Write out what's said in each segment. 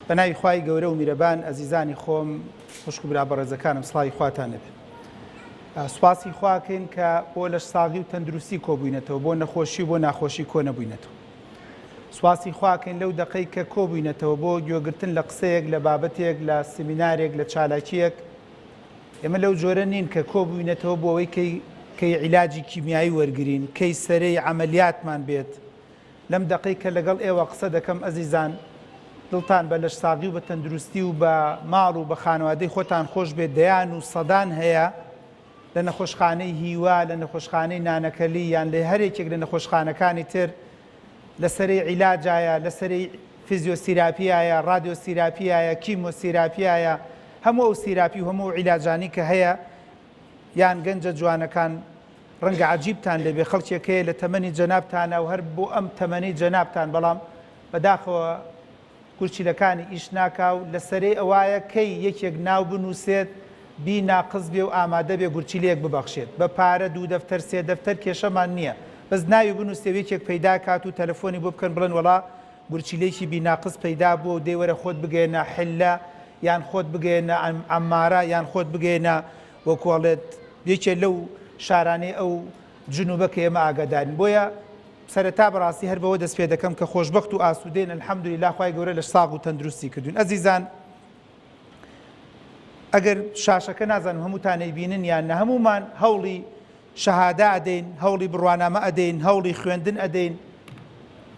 بە ناوی خوای گەورە و میرەبان ئەزیزانی خۆم خوشک و برا بەڕێزەکانم سڵاوی خواتان لێبێ. سوپاسی خواکەین کە بۆ لەش ساغی و تەندروستی کۆبووینەتەوە بۆ نەخۆشی و بۆ ناخۆشی کۆ نەبووینەتەوە. سوپاسی خواکەین لەو دەقەی کە کۆبووینەتەوە بۆ گوێگرتن لە قسەیەک لە بابەتێک لە سیمینارێک لە چالاکیەک ئێمە لەو جۆرە نین کە کۆبووینەتەوە بۆ ئەوەی کەی کەی عیلاجی کیمیایی وەرگرین کەی سەرەی عەمەلیاتمان بێت لەم دەقەی کە لەگەڵ ئێوە قسە دەکەم ئەزیزان دڵتان بە لەشساغی و بە تەندروستی و بە ماڵ و بە خانەوادەی خۆتان خۆش بێت دەیان و سەدان هەیە لە نەخۆشخانەی هیوا لە نەخۆشخانەی نانەکەلی یان لە هەر یەکێک لە نەخۆشخانەکانی تر لە سەرەی عیلاجایە لە سەرەی فیزیۆسیراپیایە ڕادیۆسیراپیایە کیمۆسیراپیایە هەموو ئەو سیراپی و هەموو عیلاجانی کە هەیە یان گەنجە جوانەکان ڕەنگە عەجیبتان لێ بێ خەڵکێک هەیە لە تەمەنی جەنابتانە و هەر بۆ ئەم تەمەنەی جەنابتان بەڵام بەداخەوە گورچیلەکانی ئیش ناکا و لە سەرەی ئەوایە کەی یەکێک ناو بنووسێت بی ناقس بێ و ئامادە بێ گورچیلەیەک ببەخشێت بە پارە دوو دەفتەر سێ دەفتەر کێشەمان نییە بەس ناوی بنووسێ و یەکێک پەیدا کات و تەلەفۆنی بۆ بکەن بڵێن وەڵا گورچیلەیەکی بی ناقس پەیدا بووە و دەی وەرە خۆت بگەیەنە حلە یان خۆت بگەیەنە عەمارە یان خۆت بگەیەنە وەکو ئەڵێت یەکێ لەو شارانەی ئەو جنوبە کە ئێمە ئاگادارین بۆیە سەرەتا بەڕاستی هەر بەوە دەست پێ دەکەم کە خۆشبەخت و ئاسوودەین الحمدللە خوای گەورە لەش ساغ و تەندروستی کردوین ئەزیزان ئەگەر شاشەکە نازانم هەمووتان ئەیبینن یان نە هەموومان هەوڵی شەهادە ئەدەین هەوڵی بڕوانامە ئەدەین هەوڵی خوێندن ئەدەین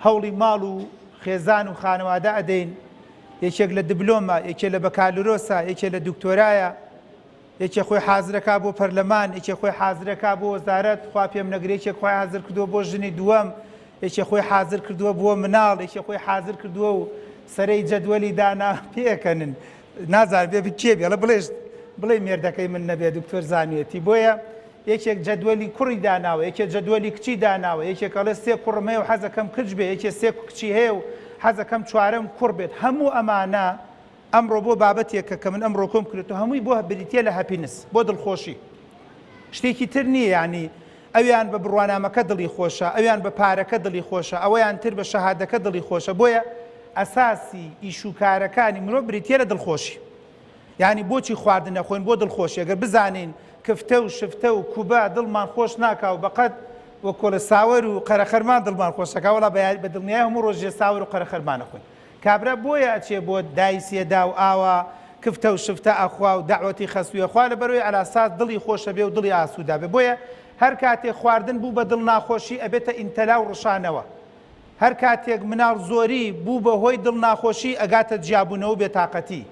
هەوڵی ماڵ و خێزان و خانەوادە ئەدەین یەکێک لە دبلۆمە یەکێ لە بەکالورۆسە یەکێ لە دکتۆرایە یەکێ خۆی حازرەکا بۆ پەرلەمان، یەکێ خۆی حازرەکا بۆ وەزارەت، خوا پێم نەگرێ یەکێک خۆی حازر کردووە بۆ ژنی دووەم، یەکێ خۆی حازر کردووە بۆ مناڵ، یەکێ خۆی حازر کردووە و سەرەی جەدوەلی دانا پێکەنن. نازانم بێ کێ بێ ئەڵێ بڵێ بڵێ مێردەکەی من نەبێ دکتۆر زانیەتی. بۆیە یەکێک جەدوەلی کوڕی داناوە، یەکێ جەدوەلی کچی داناوە، یەکێک ئەڵێ سێ کوڕم هەیە و حەزەکەم کچ بێ، یەکێ سێ کچی هەیە و حەزەکەم چوارەم کوڕ بێت. هەموو ئەمانە ئەمڕۆ بۆ بابەتێکە کە من ئەمڕۆ کۆم کردێتەوە هەمووی بۆ بریتیە لە happiness بۆ دڵخۆشی شتێکی تر نییە یعنی ئەویان بە بڕوانامەکە دڵی خۆشە ئەویان بە پارەکە دڵی خۆشە ئەوەیان تر بە شەهادەکە دڵی خۆشە بۆیە ئەساسی ئیش و کارەکانی مرۆ بریتیە لە دڵخۆشی یعنی بۆچی خواردن نەخۆین بۆ دڵخۆشی ئەگەر بزانین کفتە و شفتە و کوبە دڵمان خۆش ناکا و بەقەد وەکۆڵە ساوەر و قەرەخەرمان دڵمان خۆشەکە وەڵا بە دڵنیای هەموو ڕۆژێ ساوەر و قەرەخەرمان نەخۆین کابرا بۆیە ئەچێ بۆ دایسێ دا و ئاوا کفتە و شفتە ئەخوا و دەعوەتی خەسوی ئەخوا لەبەرئەوەی عەلاساس دڵی خۆشەبێ و دڵی ئاسوودابێ بۆیە هەر کاتێ خواردن بوو بە دڵ ناخۆشی ئەبێتە ئینتەلا و ڕشانەوە هەر کاتێک مناڵ زۆری بوو بە هۆی دڵ ناخۆشی ئەگاتە جیابوونەوە و بێتاقەتی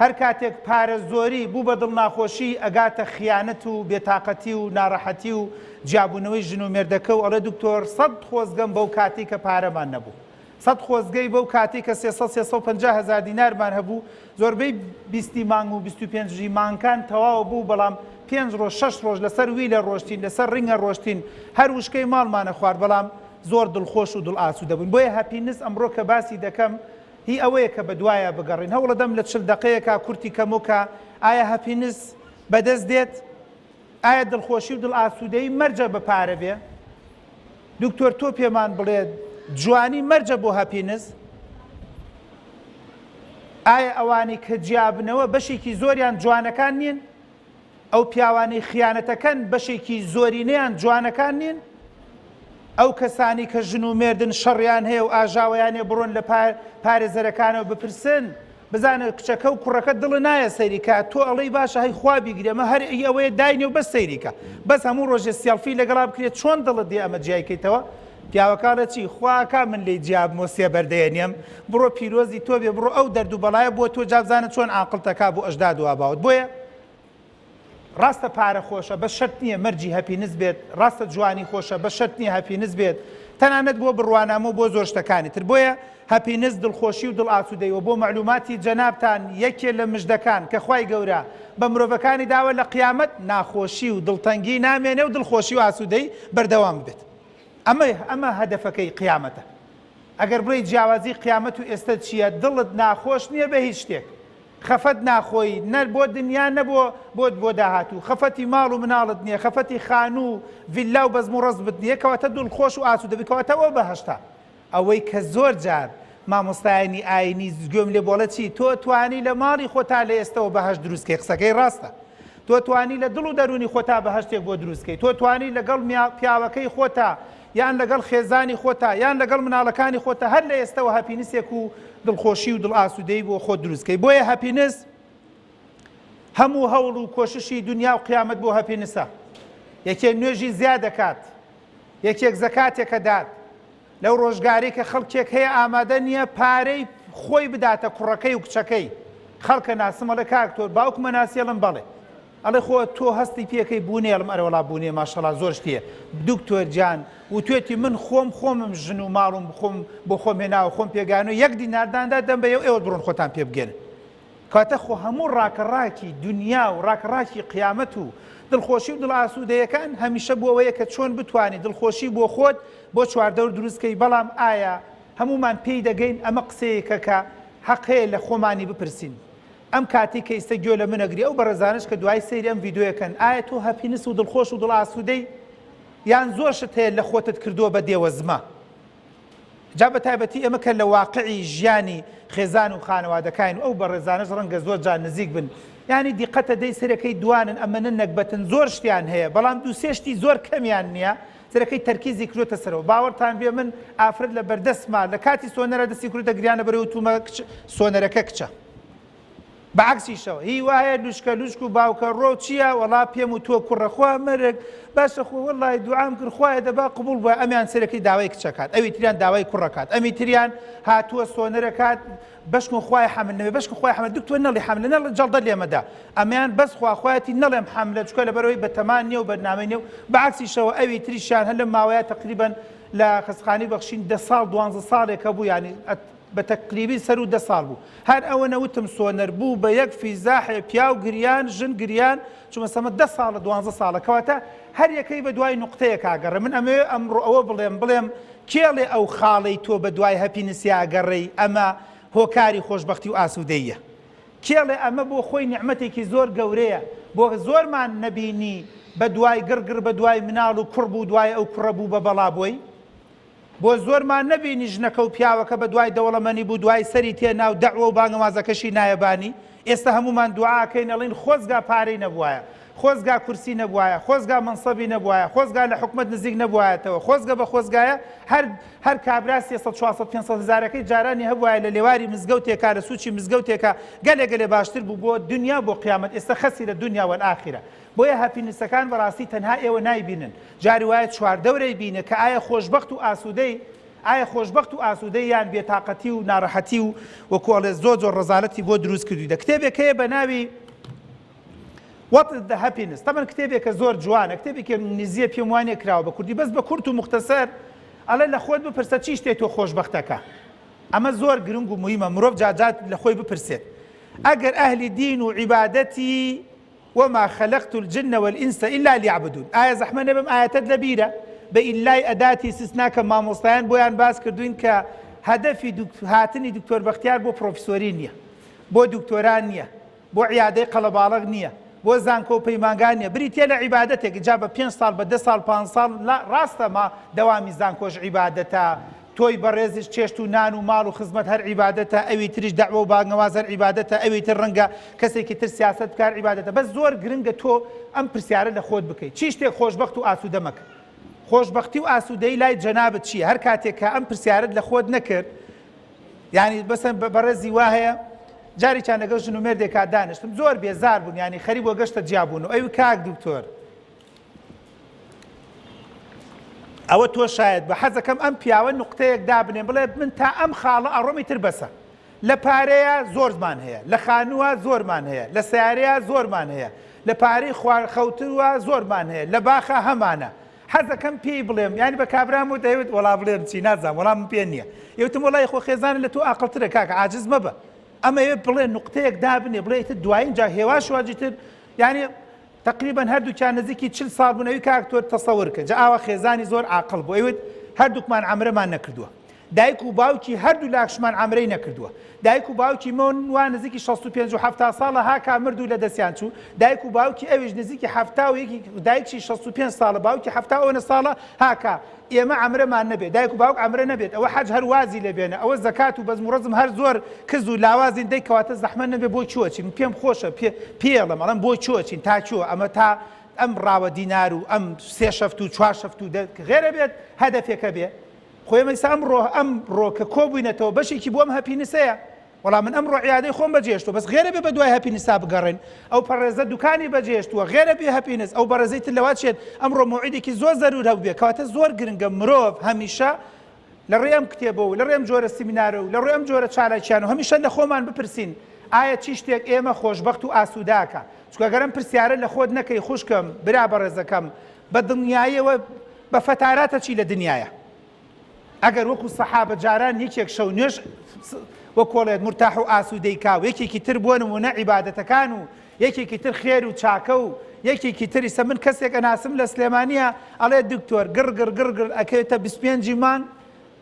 هەر کاتێک پارە زۆری بوو بە دڵ ناخۆشی ئەگاتە خیانەت و بێتاقەتی و ناڕەحەتی و جیابوونەوەی ژن و مێردەکە و ئەڵێ دکتۆر سەد خۆزگەم بەو کاتەی کە پارەمان نەبوو سەت خۆزگەی بەو کاتەی کە 300 350 هەزار دینارمان هەبوو، زۆربەی بیستی مانگ و 25 ی مانگکان تەواو بوو، بەڵام پێنج ڕۆژ شەش ڕۆژ لەسەر ویلە ڕۆشتین، لەسەر ڕینگە ڕۆشتین، هەر وشکەی ماڵمانە خوارد، بەڵام زۆر دڵخۆش و دڵ ئاسوودە بووین. بۆیە happiness ئەمڕۆ کە باسی دەکەم هی ئەوەیە کە بەدوایا بگەڕێین. هەوڵەدەم لە 40 دەقەیەکا کورتی کەم و کە ئایا happiness بەدەست دێت؟ ئایا دڵخۆشی و دڵ ئاسوودەیی مەرجە بە پارە بێ؟ دکتۆر تۆ پێمان بڵێ جوانی مەرجە بۆ happiness؟ ئایا ئەوانەی کە جیابنەوە بەشێکی زۆریان جوانەکان نین؟ ئەو پیاوانەی خیانەتەکەن بەشێکی زۆرینەیان جوانەکان نین؟ ئەو کەسانی کە ژن و مێردن شەڕیان هەیە و ئاژاوەیان هەیە بڕۆن لە پارێزەرەکانەوە بپرسن بزانە کچەکە و کوڕەکە دڵە نایە سەیری کا تۆ ئەڵێی باشە هەی خوا بیگرێ ئەمە هەر ئی ئەوەیە داینێ و بەس سەیری کە بەس هەموو ڕۆژێ سێڵفی لەگەڵا بکرێت چۆن دڵت دێ ئەمە جیای کەیتەوە پیاوەکە ئەڵێ چی خوا ئەکا من لێی جیا بمەوە سێبەر دەیەنێم بڕۆ پیرۆزی تۆ بێ بڕۆ ئەو دەرد و بەڵایە بۆ تۆ جا بزانە چۆن عاقڵتەکا بۆ ئەژداد و ئاباوت بۆیە ڕاستە پارە خۆشە بەس شەرت نییە مەرجی happiness بێت، ڕاستە جوانی خۆشە بەس شەرت نییە happiness بێت، تەنانەت بۆ بڕوانامە و بۆ زۆر شتەکانی تر. بۆیە happiness دڵخۆشی و دڵ ئاسوودەی وە بۆ مەعلوماتی جەنابتان یەکێ لە مژدەکان کە خوای گەورە بە مرۆڤەکانی داوە لە قیامەت ناخۆشی و دڵتەنگی نامێنێ و دڵخۆشی و ئاسوودەی بەردەوام ببێت. ئەمە ئەمە هەدەفەکەی قیامەتە. ئەگەر بڵێی جیاوازی قیامەت و ئێستە چییە دڵت ناخۆش نییە بە هیچ شتێک. خەفەت ناخۆی نە بۆ دنیا نە بۆ بۆت بۆ داهاتوو خەفەتی ماڵ و مناڵت نیە خەفەتی خانوو و ڤیللا و بەزم و ڕەزمت نیە کەواتە دڵخۆش و ئاسوودە بی کەواتە ئەوە بەهەشتە ئەوەی کە زۆر جار مامۆستایانی ئاینی گوێم لێ بۆڵە چی تۆ توانی لە ماڵی خۆتا لە ئێستەوە بەهەشت دروست کەی قسەکەی ڕاستە تۆ توانی لە دڵ و دەروونی خۆتا بەهەشتێک بۆ دروست کەی تۆ توانی لەگەڵ پیاوەکەی خۆتا یان لەگەڵ خێزانی خۆتا یان لەگەڵ مناڵەکانی خۆتا هەر لە ئێستەوە happiness ێک و دڵخۆشی و دڵ ئاسوودەی بۆ خۆت دروست کەی بۆیە happiness هەموو هەوڵ و کۆششی دنیا و قیامەت بۆ happiness ە یەکێ نوێژی زیاد دەکات یەکێک زەکاتێکە دات لەو ڕۆژگارەی کە خەڵکێک هەیە ئامادە نییە پارەی خۆی بداتە کوڕەکەی و کچەکەی خەڵکە ناسم ئەڵێ کاک تۆ باوکمە ناسی ئەڵێم بەڵێ ئەڵێ خۆ تۆ هەستی پێکەی بوونێ ئەڵێم ئەرەوەڵا بوونێ ماشەڵا زۆر شتیە دکتۆر جان وتوێتی من خۆم خۆمم ژن و ماڵم خۆم بۆ خۆم هێناوە خۆم پێگانۆ یەک دینارداندا دەم بە ئێوە بڕۆن خۆتان پێ بگەن کەواتە خۆ هەموو ڕاکەڕاکی دونیا و ڕاکەڕاکی قیامەت و دڵخۆشی و دڵئاسوودەیەکان هەمیشە بۆ ئەوەیە کە چۆن بتوانی دڵخۆشی بۆ خۆت بۆ چواردەور دروست کەی، بەڵام ئایا هەموومان پێی دەگەین؟ ئەمە قسەیەکە کە هەق هەیە لە خۆمانی بپرسین. ئەم کاتەی کە ئیستە گوێ لە من ئەگری، ئەو بەڕێزانەش کە دوایی سەیری ئەم ڤیدیۆیە کەن، ئایا تۆ happiness و دڵخۆش و دڵئاسوودەی یان زۆر شت هەیە لە خۆتت کردووە بە دێوەزمە؟ جا بە تایبەتی ئێمە کە لە واقعی ژیانی خێزان و خانەوادەکاین و ئەو بەڕێزانەش ڕەنگە زۆر جار نزیک بن یانی دیقەتە دەی سەرەکەی دوانن ئەمەنە نەگبەتن زۆر شتیان هەیە بەڵام دوو سێ شتی زۆر کەمیان نییە سەرەکەی تەرکیزی کردۆتە سەرەوە باوەڕتان بێ من ئافرەت لە بەردەستما لە کاتی سۆنەرە دەستی کردە گریانە بەرەوە تومە کچ سۆنەرەکە کچە بە عەکسیشەوە هی وایە لوشکە لوشک و باوکە ڕۆ چییە وەڵا پێم و تۆ کوڕە خوا مەرگ باشە خۆ وەڵی دوعام کرد خوایە دەبا قبوڵ بووە ئەمیان سەرەکەی داوای کچەکات ئەوی تریان داوای کوڕەکات ئەمی تریان هاتووە سۆنەرەکات بەشکم خوای حەمل نەبێ بەشکم خوای حەمل دکتۆر نەڵی حەملە نەڵ جەڵدە لێمەدا ئەمیان بەس خوا خوایەتی نەڵێم حەملە چکە لەبەرەوەی بەتەمان نییە و بەرنامەی نییە و بە عەکسیشەوە ئەوی تریشیان هەر لەم ماوەیە تقریبا لە خەستخانەی بەخشین دە ساڵ دوانزە ساڵێک هەبوو یانی بە تەقریبی سەروو دە ساڵ بوو هەر ئەوەنە وتم سۆنەر بوو بە یەک فیزاحێ پیاو گریان ژن گریان چومە سەمە دە ساڵە دوانزە ساڵە کەواتە هەر یەکەی بە دوای نوقتەیەکا گەڕێ من ئەمەوێ ئەمڕۆ ئەوە بڵێم بڵێم کێڵێ ئەو خاڵەی تۆ بە دوای happiness یا گەڕێی ئەمە هۆکاری خۆشبەختی و ئاسوودەییە کێڵێ ئەمە بۆ خۆی نیعمەتێکی زۆر گەورەیە بۆ زۆرمان نەبینی بە دوای گڕ گڕ بە دوای مناڵ و کوڕ بوو دوای ئەو کوڕە بوو بە بەڵا بۆی بۆ زۆرمان نەبینی ژنەکە و پیاوەکە بە دوای دەوڵەمەنی بوو دوای سەری تێنا و دەعوە و بانگەوازەکەشی نایە بانی ئێستا هەموومان دوعا ئەکەین ئەڵێین خۆزگا پارەی نەبوایە خۆزگا کورسی نەبوایە خۆزگا مەنسەبی نەبوایە خۆزگا لە حکومەت نزیک نەبوایەتەوە خۆزگە بە خۆزگایە هەر هەر کابرا 300 400 500 هەزارەکەی جارانی هەبوایە لە لێواری مزگەوتێکا لە سوچی مزگەوتێکا گەلێ گەلێ باشتر بوو بۆ دنیا بۆ قیامەت ئێستا خەسیرە دنیا والآخرە بۆیە happiness ەکان بەڕاستی تەنها ئێوە نایبینن جاری وایە چواردەورەی بینە کە ئایا خۆشبەخت و ئاسوودەی ئایا خۆشبەخت و ئاسوودەی یان بێتاقەتی و ناڕەحەتی و وەکو ئەڵێ زۆر زۆر ڕەزالەتی بۆ دروست کردوویتە کتێبێک هەیە بە ناوی What is the happiness تەبەن کتێبێکە زۆر جوانە کتێبێکی ئینگلیزیە پێم وانیە کراوە بە کوردی بەس بە کورت و موختەسەر ئەڵێ لە خۆت بپرسە چی شتێک تۆ خۆشبەختەکە ئەمە زۆر گرنگ و موهیمە مرۆڤ جاجات لە خۆی بپرسێت ئەگەر ئەهلی دین و عیبادەتی وما خلقت الجن والانس الا لیعبدون ئایا زەحمە نەبم ئایەتەت لەبیرە بە ئیلای ئەداتی استثنا کە مامۆستایان بۆیان باس کردوین کە هەدەفی هاتنی دکتۆر بەختیار بۆ پرۆفیسۆری نییە بۆ دکتۆرا نییە بۆ عیادەی قەڵەباڵغ نییە بۆ زانکۆ و پەیمانگا نییە بریتە لە عیبادەتێک جا بە پێنج ساڵ بە دە ساڵ پان ساڵ ڕاستە ما دەوامی زانکۆش عیبادەتە تۆی بەڕێزیش چێشت و نان و ماڵ و خزمەت هەر عیبادەتە، ئەوی تریش دەعوە و بانگەواز هەر عیبادەتە، ئەوی تر ڕەنگە کەسێکی تر سیاسەت بکا هەر عیبادەتە، بەس زۆر گرنگە تۆ ئەم پرسیارە لە خۆت بکەی، چی شتێک خۆشبەخت و ئاسوودەمەکە؟ خۆشبەختی و ئاسوودەیی لای جەنابت چییە؟ هەر کاتێک کە ئەم پرسیارەت لە خۆت نەکرد، یانی بەسەن بەڕێزی وا هەیە جارێکیان لەگەڵ ژن و مێردێکا دانیشتم زۆر بێزار بوون یانی خەریک بۆ گەشتە جیابوون و ئەوی کاک دکتۆر ئەوە تۆ شایەت بە حەزەکەم ئەم پیاوە نوقتەیەک دابنێم بڵێ من تا ئەم خاڵە ئەڕۆمی تر بەسە لە پارەیە زۆرمان هەیە لە خانووە زۆرمان هەیە لە سیارەیە زۆرمان هەیە لە پارەی خوار خەوتروە زۆرمان هەیە لە باخە هەمانە حەزەکەم پێی بڵێم یانی بە کابرام و دەیوت وەڵا بڵێم چی نازانم وەڵامم پێ نییە یوتم وەڵی خۆ خێزانە لە تۆ ئاقڵترە کاکە عاجز مەبە ئەمەوێ بڵێ نوقتەیەک دابنێ بڵێ ئیتر دوایین جا هێواش واجتر یانی تەقریبەن هەردووکیان نزیکی 40 ساڵ بوون ئەوی کاک تۆ تەسەور کە جا ئاوا خێزانی زۆر عاقڵ بوو ئەیوت هەردووکمان عەمرەمان نەکردووە. دایک و باوکی هەردوو لاکشمان عەمرەی نەکردووە. دایک و باوکی من وا نزیکی 65 و 70 ساڵە هاکا مرد و لە دەستیان چوو. دایک و باوکی ئەویش نزیکی 70 و یەکی دایکشی 65 ساڵە باوکی 70 ئەوەنە ساڵە هاکا ئێمە عەمرەمان نەبێت دایک و باوک عەمرە نەبێت ئەوە حەج هەر وازی لێ بێنە ئەوە زەکات و بەزم و ڕەزم هەر زۆر کز و لاوازین دەی کەواتە زەحمەت نەبێ بۆ کوێ ئەچین من پێم خۆشە پێ پێڵم ئەڵێم بۆ کوێ ئەچین تا کوێ ئەمە تا ئەم ڕاوە دینار و ئەم سێ شەفت و چوار شەفت و دە غێرە بێت هەدەفێکە بێ خۆ ئێمە ئیستا ئەمڕۆ ئەمڕۆ کە کۆبووینەتەوە بەشێکی بۆ ئەم happiness ەیە وەڵا من ئەمڕۆ عیادەی خۆم بەجێهێشتووە بەس غێرە بێ بەدوای happiness ا بگەڕێن ئەو پەڕێزە دوکانی بەجێهێشتووە غێرە بێ happiness ئەو بەڕێزەی تر لەوە چێت ئەمڕۆ مەوعیدێکی زۆر زەرور هەبووبێ کەواتە زۆر گرنگە مرۆڤ هەمیشە لە ڕێی ئەم کتێبە و لە ڕێی ئەم جۆرە سیمینارە و لە ڕێی ئەم جۆرە چالاکیانە هەمیشە لە خۆمان بپرسین ئایا چی شتێک ئێمە خۆشبەخت و ئاسووداکە چونکە گەر ئەم پرسیارە لە خۆت نەکەی خوشکم برا بەڕێزەکەم بە دڵنیاییەوە بە فەتاراتە چی لە دنیایە ئەگەر وەکو سەحابە جاران یەکێک شەو نوێژ وەکۆڵێت مورتاح و ئاسوودەی کا و یەکێکی تر بۆ نموونە عیبادەتەکان و یەکێکی تر خێر و چاکە و یەکێکی تر ئیسە من کەسێک ئەناسم لە سلێمانیە ئەڵێ دکتۆر گڕ گڕ گڕ گڕ ئەکەوێتە 25 مانگ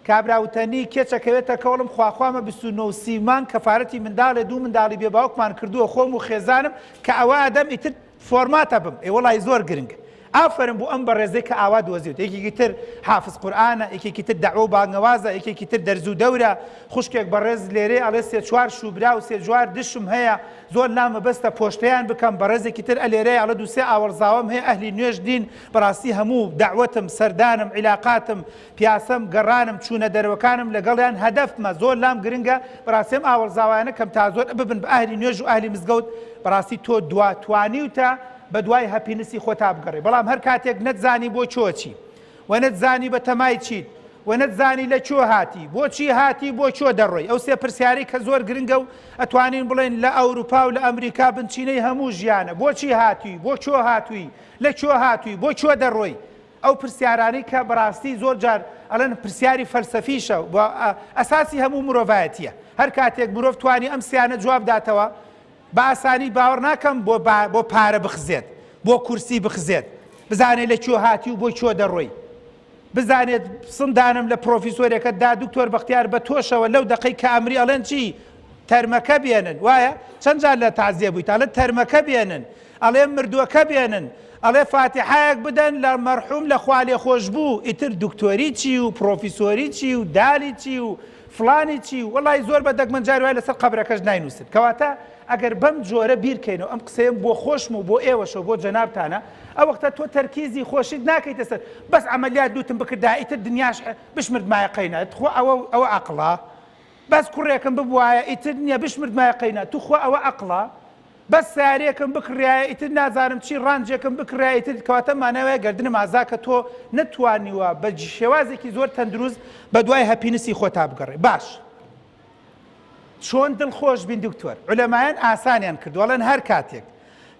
کابرا وتەنی کێچ ئەکەوێتە کەوڵم خواخوامە 29 و 30 مانگ کەفارەتی منداڵێ دوو منداڵی بێ باوکمان کردووە خۆم و خێزانم کە ئەوە ئەدەم ئیتر فۆرماتە بم ئێ وەڵای زۆر گرنگە ئافەرم بۆ ئەم بەڕێزەی کە ئاوا دۆزیوت یەکێکی تر حافز قورئانە یەکێکی تر دەعوە و بانگەوازە یەکێکی تر دەرز و دەورە خوشکێک بەڕێز لێرەی ئەڵێ سێ چوار شوبرا و سێ جوار دشم هەیە زۆر لام مەبەستە پۆشتەیان بکەم بەڕێزێکی تر ئەلێرەیە ئەڵێ دوو سێ ئاوەڵزاوەم هەیە ئەهلی نوێژ نین بەڕاستی هەموو دەعوەتم سەردانم عیلاقاتم پیاسەم، گەڕانم، چوونە دەرەوەکانم لەگەڵیان هەدەفمە، زۆر لام گرنگە، بەڕاستی ئەم ئاوەڵزاوایانە کەم تا زۆر ببن بە ئەهلی نوێژ و ئەهلی مزگەوت، بەڕاستی تۆ دوا توانیوتە بەدوای happiness ی خۆتا بگەڕێی، بەڵام هەر کاتێک نەتزانی بۆ کوێ چی و نەتزانی بە تەمای چیت و نەتزانی لە کوێ هاتی، بۆچی هاتی بۆ کوێ دەڕۆی، ئەو سێ پرسیارەی کە زۆر گرنگە و ئەتوانین بڵێین لە ئەوروپا و لە ئەمریکا بنچینەی هەموو ژیانە، بۆچی هاتووی، بۆ کوێ هاتووی، لە کوێ هاتووی، بۆ کوێ دەڕۆی؟ ئەو پرسیارانەی کە بەڕاستی زۆر جار ئەڵێن پرسیاری فەلسەفیشە و ئەساسی هەموو مرۆڤایەتیە. هەر کاتێک مرۆڤ توانی ئەم سیانە جواب داتەوە بە ئاسانی باوەڕ ناکەم بۆ بۆ پارە بخزێت، بۆ کورسی بخزێت، بزانێت لە کوێ هاتی و بۆ کوێ دەڕۆی. بزانێت سندانم لە پرۆفیسۆرێکە دا دکتۆر بەختیار بە تۆشەوە لەو دەقەی کە ئەمری ئەڵێن چی تەرمەکە بێنن وایە چەند جار لە تازیە بوویت ئەڵێ تەرمەکە بێنن ئەڵێ مردووەکە بێنن ئەڵێ فاتیحایەک بدەن لە مەرحوم لە خوالێخۆشبوو ئیتر دکتۆری چی و پرۆفیسۆری چی و دالی چی و فڵانی چی و وەڵی زۆر بە دەگمەن جاری وای لەسەر قەبرەکەش ناینووسن کەواتە ئەگەر بەم جۆرە بیرکەینەوە ئەم قسەیەم بۆ خۆشم و بۆ ئێوەشەوە بۆ جەنابتانە ئەو وەختە تۆ تەرکیزی خۆشیت ناکەیتە سەر بەس عەمەلیات لوتم بکردا ئیتر دنیاش بشمردمایە قەینا تخوا ئەوە ئەوە عەقڵە بەس کوڕێکم ببوایە ئیتر نییە بشمردمایە قەینا توخوا ئەوە عەقڵە بەس سەیارەیەکم بکڕیایە ئیتر نازانم چی ڕانجێکم بکڕیایە ئیتر کەواتە مانای وایە گەردنم ئازا کە تۆ نەتوانیوە بە شێوازێکی زۆر تەندروست بە دوای happiness ی خۆتا بگەڕێ باش چۆن دڵخۆش بین دکتۆر عولەمایان ئاسانیان کردووە ئەڵێن هەر کاتێک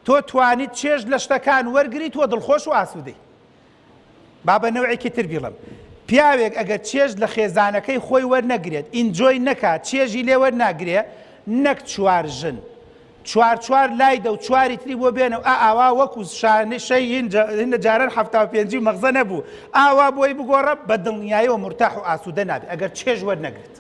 تۆ توانیت چێژ لە شتەکان وەرگری تۆ دڵخۆش و ئاسوودەی با بە نەوعێکی تر بیڵێم پیاوێک ئەگەر چێژ لە خێزانەکەی خۆی وەرنەگرێت enjoy نەکات چێژی لێ وەرناگرێ نەک چوار ژن چوار چوار لای دە و چواری تری بۆ بێنە و ئا ئاوا وەکو شانشەی هین لە جاران حەفتا و پێنجی و مەغزە نەبوو ئاوا بۆی بگۆڕە بە دڵنیایەوە مورتاح و ئاسوودە نابێت ئەگەر چێژ وەرنەگرێت.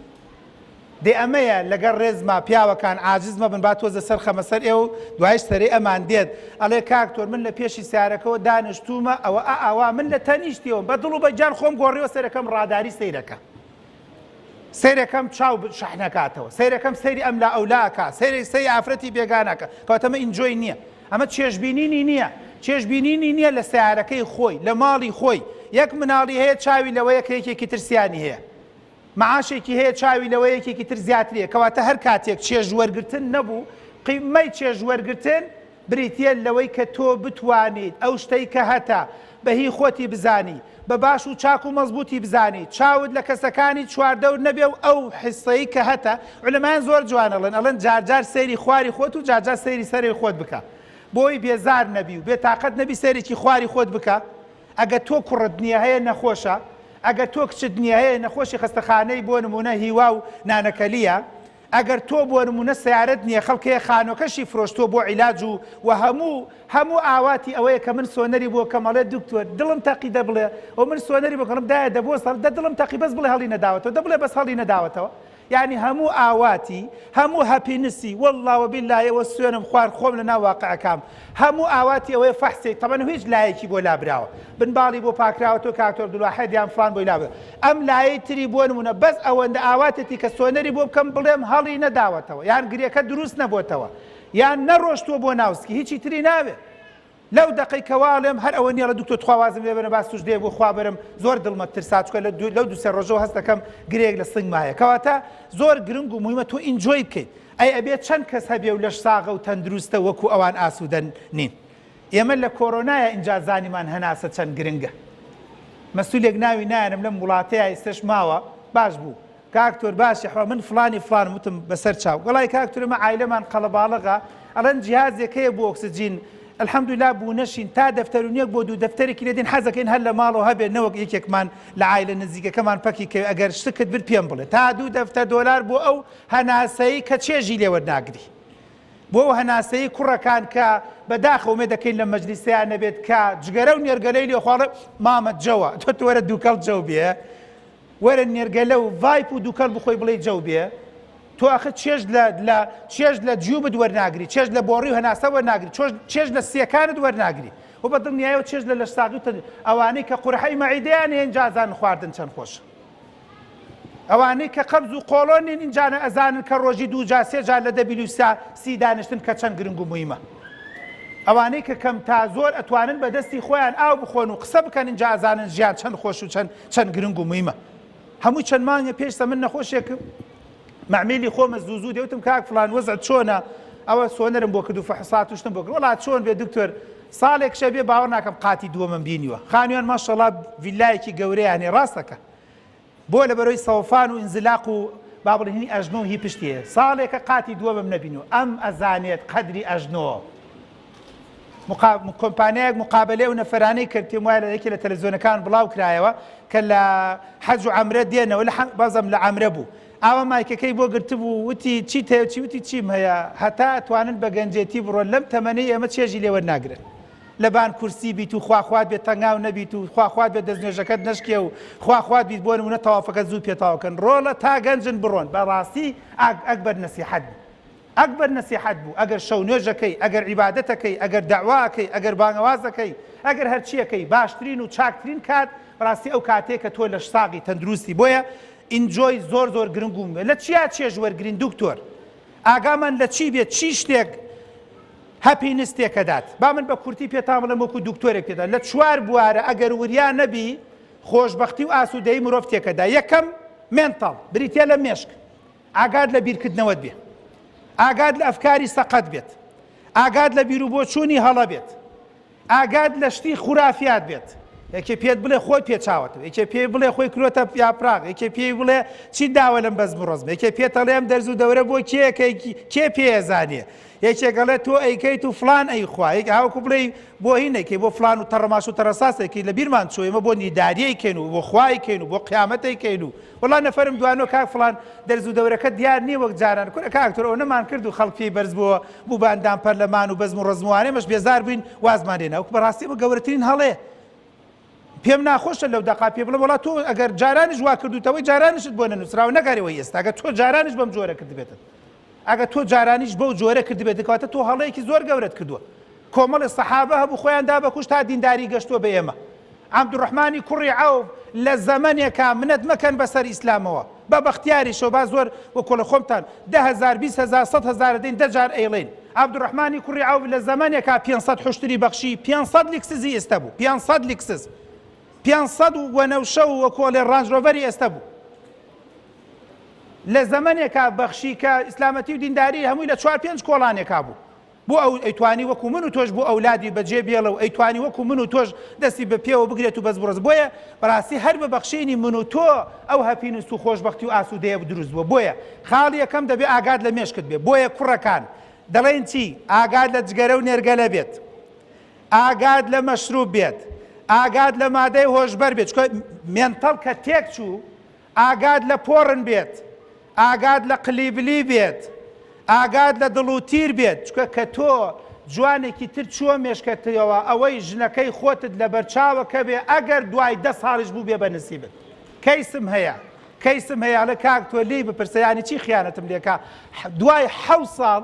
دەی ئەمەیە لەگەڵ ڕێزما پیاوەکان عاجز مەبن با تۆزە سەر خەمە سەر ئێوە و دوایش سەرەی ئەمان دێت ئەڵێ کاک تۆر من لە پێشی سیارەکەوە دانشتوومە ئەوە ئا ئاوا من لە تەنیشتیەوەم بە دڵ و بە گیان خۆم گۆڕیوە سەرەکەم ڕاداری سەیرەکە سەیرەکەم چاو شەحنەکاتەوە سەیرەکەم سەیری ئەم لا ئەولا ئەکا سەیری سەی ئافرەتی بێگانەکە کەواتە ئەمە enjoy نییە ئەمە چێژبینینی نییە چێژبینینی نییە لە سیارەکەی خۆی لە ماڵی خۆی یەک مناڵی هەیە چاوی لەوەیە کە یەکێکی ترسیانی هەیە معاشێکی هەیە چاوی لەوە یەکێکی تر زیاتریە کەواتە هەر کاتێک چێژ وەرگرتن نەبوو قیمەی چێژ وەرگرتن بریتیە لەوەی کە تۆ بتوانیت ئەو شتەی کە هەتە بە هی خۆتی بزانی بە باش و چاک و مەزبووتی بزانی چاوت لە کەسەکانی چواردەور نەبێ و ئەو حسەی کە هەتە عولەمایان زۆر جوان ئەڵێن ئەڵێن جار جار سەیری خواری خۆت و جار جار سەیری سەرەوی خۆت بکە بۆی بێزار نەبی و بێتاقەت نەبی سەیرێکی خواری خۆت بکە ئەگەر تۆ کوڕت نیە هەیە نەخۆشە، ئەگەر تۆ کچت نیە هەیە نەخۆشی خەستەخانەی بۆ نمونە هیوا و نانەکەلیە، ئەگەر تۆ بۆ نمونە سەیارەت نیە خەڵک هەیە خانوەکەشی فرۆشتوە بۆ عیلاج و وە هەموو هەموو ئاواتی ئەوەیە کە من سۆنەری بۆ کەم ئەڵێ دکتۆر دڵم تەقی دە بڵێ ئەو من سۆنەری بۆ کەم دایە دە بۆ سەڵ دە دڵم تەقی بەس بڵێ هەڵی نەداوەتەوە دە بڵێ بەس هەڵی نەداوەتەوە یانی هەموو ئاواتی هەموو happiness ی واللە وباللە ئەوە سوێنم خوارد خۆم لەناو واقعەکام هەموو ئاواتی ئەوەیە فەحسێک تەبەن هیچ لایەکی بۆ لابراوە بن باڵی بۆ پاکراوەتەوە کاک عبدالواحد یان فڵان بۆی لابرا ئەم لایەی تری بۆ نمونە بەس ئەوەندە ئاواتێتی کە سۆنەری بۆ بکەم بڵێم هەڵی نەداوەتەوە یان گرێکە دروست نەبۆتەوە یان نەڕۆشتووە بۆ ناوسکی هیچی تری ناوێ لەو دەقەی کە واڵێم هەر ئەوە نیە ئەڵێ دکتۆر تخوا وازم لێ بەرە با سوجدەیەک بۆ خوا بەرم زۆر دڵمە ترسا چونکە لە لەو دوو سێ ڕۆژەوە هەست دەکەم گرێیەک لە سنگمایە کەواتە زۆر گرنگ و موهیمە تۆ enjoy بکەیت ئەی ئەبێ چەند کەس هەبێ و لەش ساغە و تەندروستە وەکو ئەوان ئاسوودە نین ئێمە لە کۆرۆنایە ئینجا زانیمان هەناسە چەند گرنگە مەسولێک ناوی نایەنم لەم وڵاتەیە ئیستەش ماوە باش بوو کاک تۆر باشی حوا من فڵانی فڵانم وتم بەسەر چاو وەڵای کاک تۆر ئێمە عایلەمان قەڵەباڵغە ئەڵێن جیهازێک هەیە بۆ ئۆکسجین الحمدللە بوونەشین تا دەفتەر و نیەک بۆ دوو دەفتەرێکی لێ دێن حەزەکەین هەر لە ماڵەوە هەبێ نەوەک یەکێکمان لە عایلە نزیکەکەمان پەکی کەوێ ئەگەر شتکت برد پێم بڵێ تا دوو دەفتەر دۆلار بۆ ئەو هەناسەی کە چێژی لێ وەرناگری بۆ ئەو هەناسەی کوڕەکان کە بە داخەوە ئومێد دەکەین لە مەجلیسەیان نەبێت کە جگەرە و نێرگەلەی لێ خواڵێ مامە جەوە تۆ وەرە دووکەڵ جەو بێ وەرە نێرگەلە و vape و دوکەڵ بخۆی بڵێی جەو بێ تۆ ئەخر چێژ لە لە چێژ لە جیوبت وەرناگری چێژ لە بۆڕی و هەناسە وەرناگری چۆژ چێژ لە سیەکانت وەرناگری و بە دڵنیایەوە چێژ لە لەشساغی و تەن ئەوانەی کە قورحەی مەعیدەیان هەیە ئینجا ئەزانن خواردن چەند خۆشە ئەوانەی کە قەبز و قۆڵۆن نین ئینجانە ئەزانن کە ڕۆژی دوو جار سێ جار لە دە بیلوسا سی دانیشتن کە چەند گرنگ و مویمە. ئەوانەی کە کەم تا زۆر ئەتوانن بە دەستی خۆیان ئاو بخۆن و قسە بکەن ئینجا ئەزانن ژیان چەند خۆش و چەند چەند گرنگ و مویمە. هەمووی چەند مانگێ پێش سە من نەخۆشێک مەعمیلی خۆمە زوو زوو دەوتم کاک فڵان وەزعت چۆنە ئەوە سۆنەرم بۆ کرد و فحوسات و شتم بۆ کرد وەڵا چۆن بێ دکتۆر ساڵێک شە بێ باوەڕ ناکەم قاتی دووەمم بینیوە خانویان ماشەڵا ڤیلایەکی گەورەیان هەیە ڕاستەکە بۆ لەبەرەوەی سەوفان و ئینزلاق و با بڵێین هی ئەژنۆ و هی پشتی هەیە ساڵێکە قاتی دووەمم نەبینیوە ئەم ئەزانێت قەدری ئەژنۆ مقا... کۆمپانیایەک مقابلەی ئەو نەفەرانەی کرد پێم وایە لە یەکێ لە تەلەڤزیۆنەکان بڵاو کرایەوە کە لە حەج و عەمرە دێنەوە لە بازم لە عەمرە بوو ئاوا مایکەکەی بۆ گرتبوو وتی چیت هەیە چی وتی چیم هەیە هەتا ئەتوانن بە گەنجێتی بڕۆن لەم تەمەنەی ئێمە چێژی لێ وەرناگرن لەبان کورسی بیت و خوا خوات بێت تەنگاو نەبیت و خوا خوات بێت دەستنوێژەکەت نەشکێ و خوا خوات بیت بۆ نمونە تەوافەکەت زوو پێ تەواو کەن ڕۆڵە تا گەنجن بڕۆن بەڕاستی ئەکبەر نەسیحەت بوو ئەکبەر نەسیحەت بوو ئەگەر شەو نوێژەکەی ئەگەر عیبادەتەکەی ئەگەر دەعواکەی ئەگەر بانگەوازەکەی ئەگەر هەرچیەکەی باشترین و چاکترین کات بەڕاستی ئەو کاتەیە کە تۆ لەش ساغی تەندروستی بۆیە enjoy زۆر زۆر گرنگ و لە چیا چێژ وەرگرین دکتۆر ئاگامان لە چی بێت چی شتێک happiness تێکەدات با من بە کورتی پێتان بڵێم وەکو دکتۆرێک پێتان لە چوار بوارە ئەگەر وریا نەبی خۆشبەختی و ئاسوودەیی مرۆڤ تێکەدا یەکەم mental بریتە لە مێشک ئاگات لە بیرکردنەوەت بێ ئاگات لە ئەفکاری سەقەت بێت ئاگات لە بیروبۆچوونی هەڵە بێت ئاگات لە شتی خورافیات بێت یەکێ پێت بڵێ خۆی پێچاوەتەوە یەکێ پێی بڵێ خۆی کرۆتە یاپراغ یەکێ پێی بڵێ چی داوە لەم بەزم و ڕەزمە یەکێ پێت ئەڵێ ئەم دەرز و دەورە بۆ کێ کێ پێزانێ یەکێک ئەڵێ تۆ ئەیکەیت و فلان ئەیخوا یەک هاوکو بڵێ بۆ هی نەکەی بۆ فلان و تەڕەماش و تەڕەساسێکی لە بیرمان چۆ ئێمە بۆ نیداریەی کەین و بۆ خوای کەین و بۆ قیامەتەی کەین و وەڵا نەفەرم دوانۆ کاک فڵان دەرز و دەورەکە دیار نییە وەک جاران کورە کاک تۆر ئەوەنەمان کرد و خەڵک پێی بەرز بووە بوو بە ئەندام پەرلەمان و بەزم و ڕەزم و وانەی ئێمەش بێزار بووین وازمان لێ نا وەک بەڕاستی ئەمە گەورەترین هەڵەیە پێم ناخۆشە لەو دەقا پێ بڵێم وەڵا تۆ ئەگەر جارانیش وا کردوتەوەی جارانیشت بۆ نەنووسراوە نەک هەر ئەوەی ئێستا ئەگەر تۆ جارانیش بەم جۆرە کردبێتت ئەگەر تۆ جارانیش بەو جۆرە کردبێت کەواتە تۆ هەڵەیەکی زۆر گەورەت کردووە کۆمەڵێ سەحابە هەبوو خۆیان دا بە کوشت تا دینداری گەشتووە بە ئێمە عەبدوڕەحمانی کوڕی عەوف لە زەمەنێکا منەت مەکەن بەسەر ئیسلامەوە بە بەختیاریشەوە با زۆر وەکۆڵە خۆمتان 10هزار 20هزار 100 هزار دەین دە جار ئەیڵێین عەبدوڕەحمانی کوڕی عەوف لە زەمەنێکا 500 حوشتری بەخشی 500 لیکسزی ئێستا بوو 500 لیکسز 500 وەنەوشە و وەکۆڵێ ڕانج ڕۆڤەری ئێستا بوو لە زەمەنێکا بەخشی کە ئیسلامەتی و دینداری هەمووی لە چوار پێنج کۆڵانێکا بوو بۆ ئەو ئەیتوانی وەکو من و تۆش بۆ ئەولادی بەجێ بێڵێ و ئەیتوانی وەکو من و تۆش دەستی بە پێوە بگرێت و بەس بڕز بۆیە بەڕاستی هەر بە بەخشینی من و تۆ ئەو happiness و خۆشبەختی و ئاسوودەیە دروست بووە بۆیە خاڵی یەکەم دەبێ ئاگات لە مێشکت بێ بۆیە کوڕەکان دەڵێن چی ئاگات لە جگەرە و نێرگەلە بێت ئاگات لە مەشروب بێت ئاگات لە مادەی هۆشبەر بێت چونکە mental کە تێک چوو ئاگات لە porn بێت. ئاگات لە قلیبلی بێت، ئاگات لە دڵ و تیر بێت، چونکە کە تۆ جوانێکی تر چووە مێشکەتەوە ئەوەی ژنەکەی خۆتت لەبەرچاوە کەبێ ئەگەر دوای دە ساڵیش بووبێ بە نسیبت. کەیسم هەیە کەیسم هەیە ئەڵێ کاک تۆ لێی بپرسە یانی چی خیانەتم لێکا دوای حەو ساڵ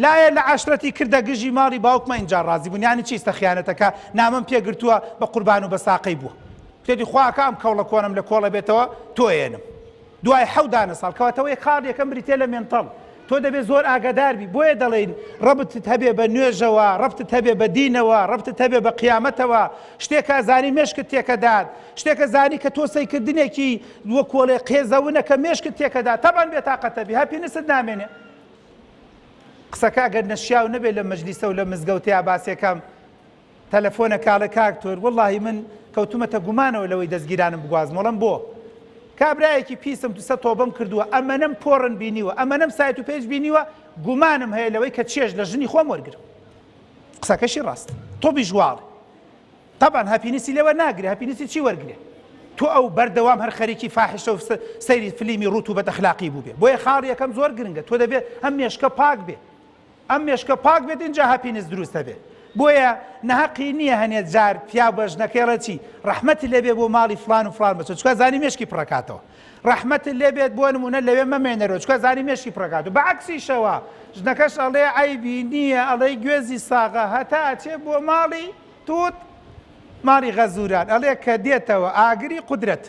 لایە لە عەشرەتی کردە گژی ماڵی باوکمە ئینجا ڕازی بوون یانی چی ئیستا خیانەتەکە نامەم پێ گرتووە بە قوربان و بە ساقەی بووە وتێتی خوا ئەکا ئەم کەوڵە کۆنەم لە کۆڵە بێتەوە تۆ ئێنم دوای حەو دانە ساڵ کەواتە ئەوەی خاڵ یەکەم بریتیە لە mental تۆ دەبێ زۆر ئاگادار بی بۆیە دەڵێین ڕەبتت هەبێ بە نوێژەوە ڕەبتت هەبێ بە دینەوە ڕەبتت هەبێ بە قیامەتەوە شتێکە زانی مێشکت تێکەدات شتێکە زانی کە تۆ سەیکردنێکی وەکۆڵێ قێزەونە کە مێشکت تێکەدا تەبان بێتاقەتە بی happiness ت نامێنێ قسەکە ئەگەر نەشیاو نەبێت لە مەجلیسە و لە مزگەوتەیا باسێکەم تەلەفۆنە کاڵێ کاک تۆر وەڵاهی من کەوتومەتە گومانەوە لەوەی دەستگیرانم بگوازم وەڵم بۆ کابرایەکی پیسم توسە تۆبەم کردووە ئەمەنەم porn بینیوە ئەمەنەم سایت و page بینیوە گومانم هەیە لەوەی کە چێژ لە ژنی خۆم وەرگرم قسەکەشی ڕاست تۆبیش واڵ تەبعەن happiness ی لێ وەرناگرێ happiness ی چی وەرگرێ تۆ ئەو بەردەوام هەر خەریکی فاحشە و سەیری فلیمی ڕوت و بەدئەخلاقی بووبێ بۆیە خاڵی یەکەم زۆر گرنگە تۆ دەبێت ئەم مێشکە پاک بێ ئەم مێشکە پاک بێت ئینجا happiness دروست دەبێ بۆیە نەهەقی نییە هەنێ جار پیاو بە ژنەکەی ڵێ چی ڕەحمەتی لێبێ بۆ ماڵی فلان و فلان بچۆ چکە زانی مێشکی پڕەکاتەوە ڕەحمەتت لێ بێت بۆ نمونە لەوێ مەمێنەرەوە چکە زانی مێشکی پڕەکات و بە عەکسیشەوە ژنەکەش ئەڵێ عەیبی نییە ئەڵێ گوێزی ساغە هەتا ئەچێ بۆ ماڵی توت ماڵی غەزوران ئەڵێ کە دێتەوە ئاگری قودرەت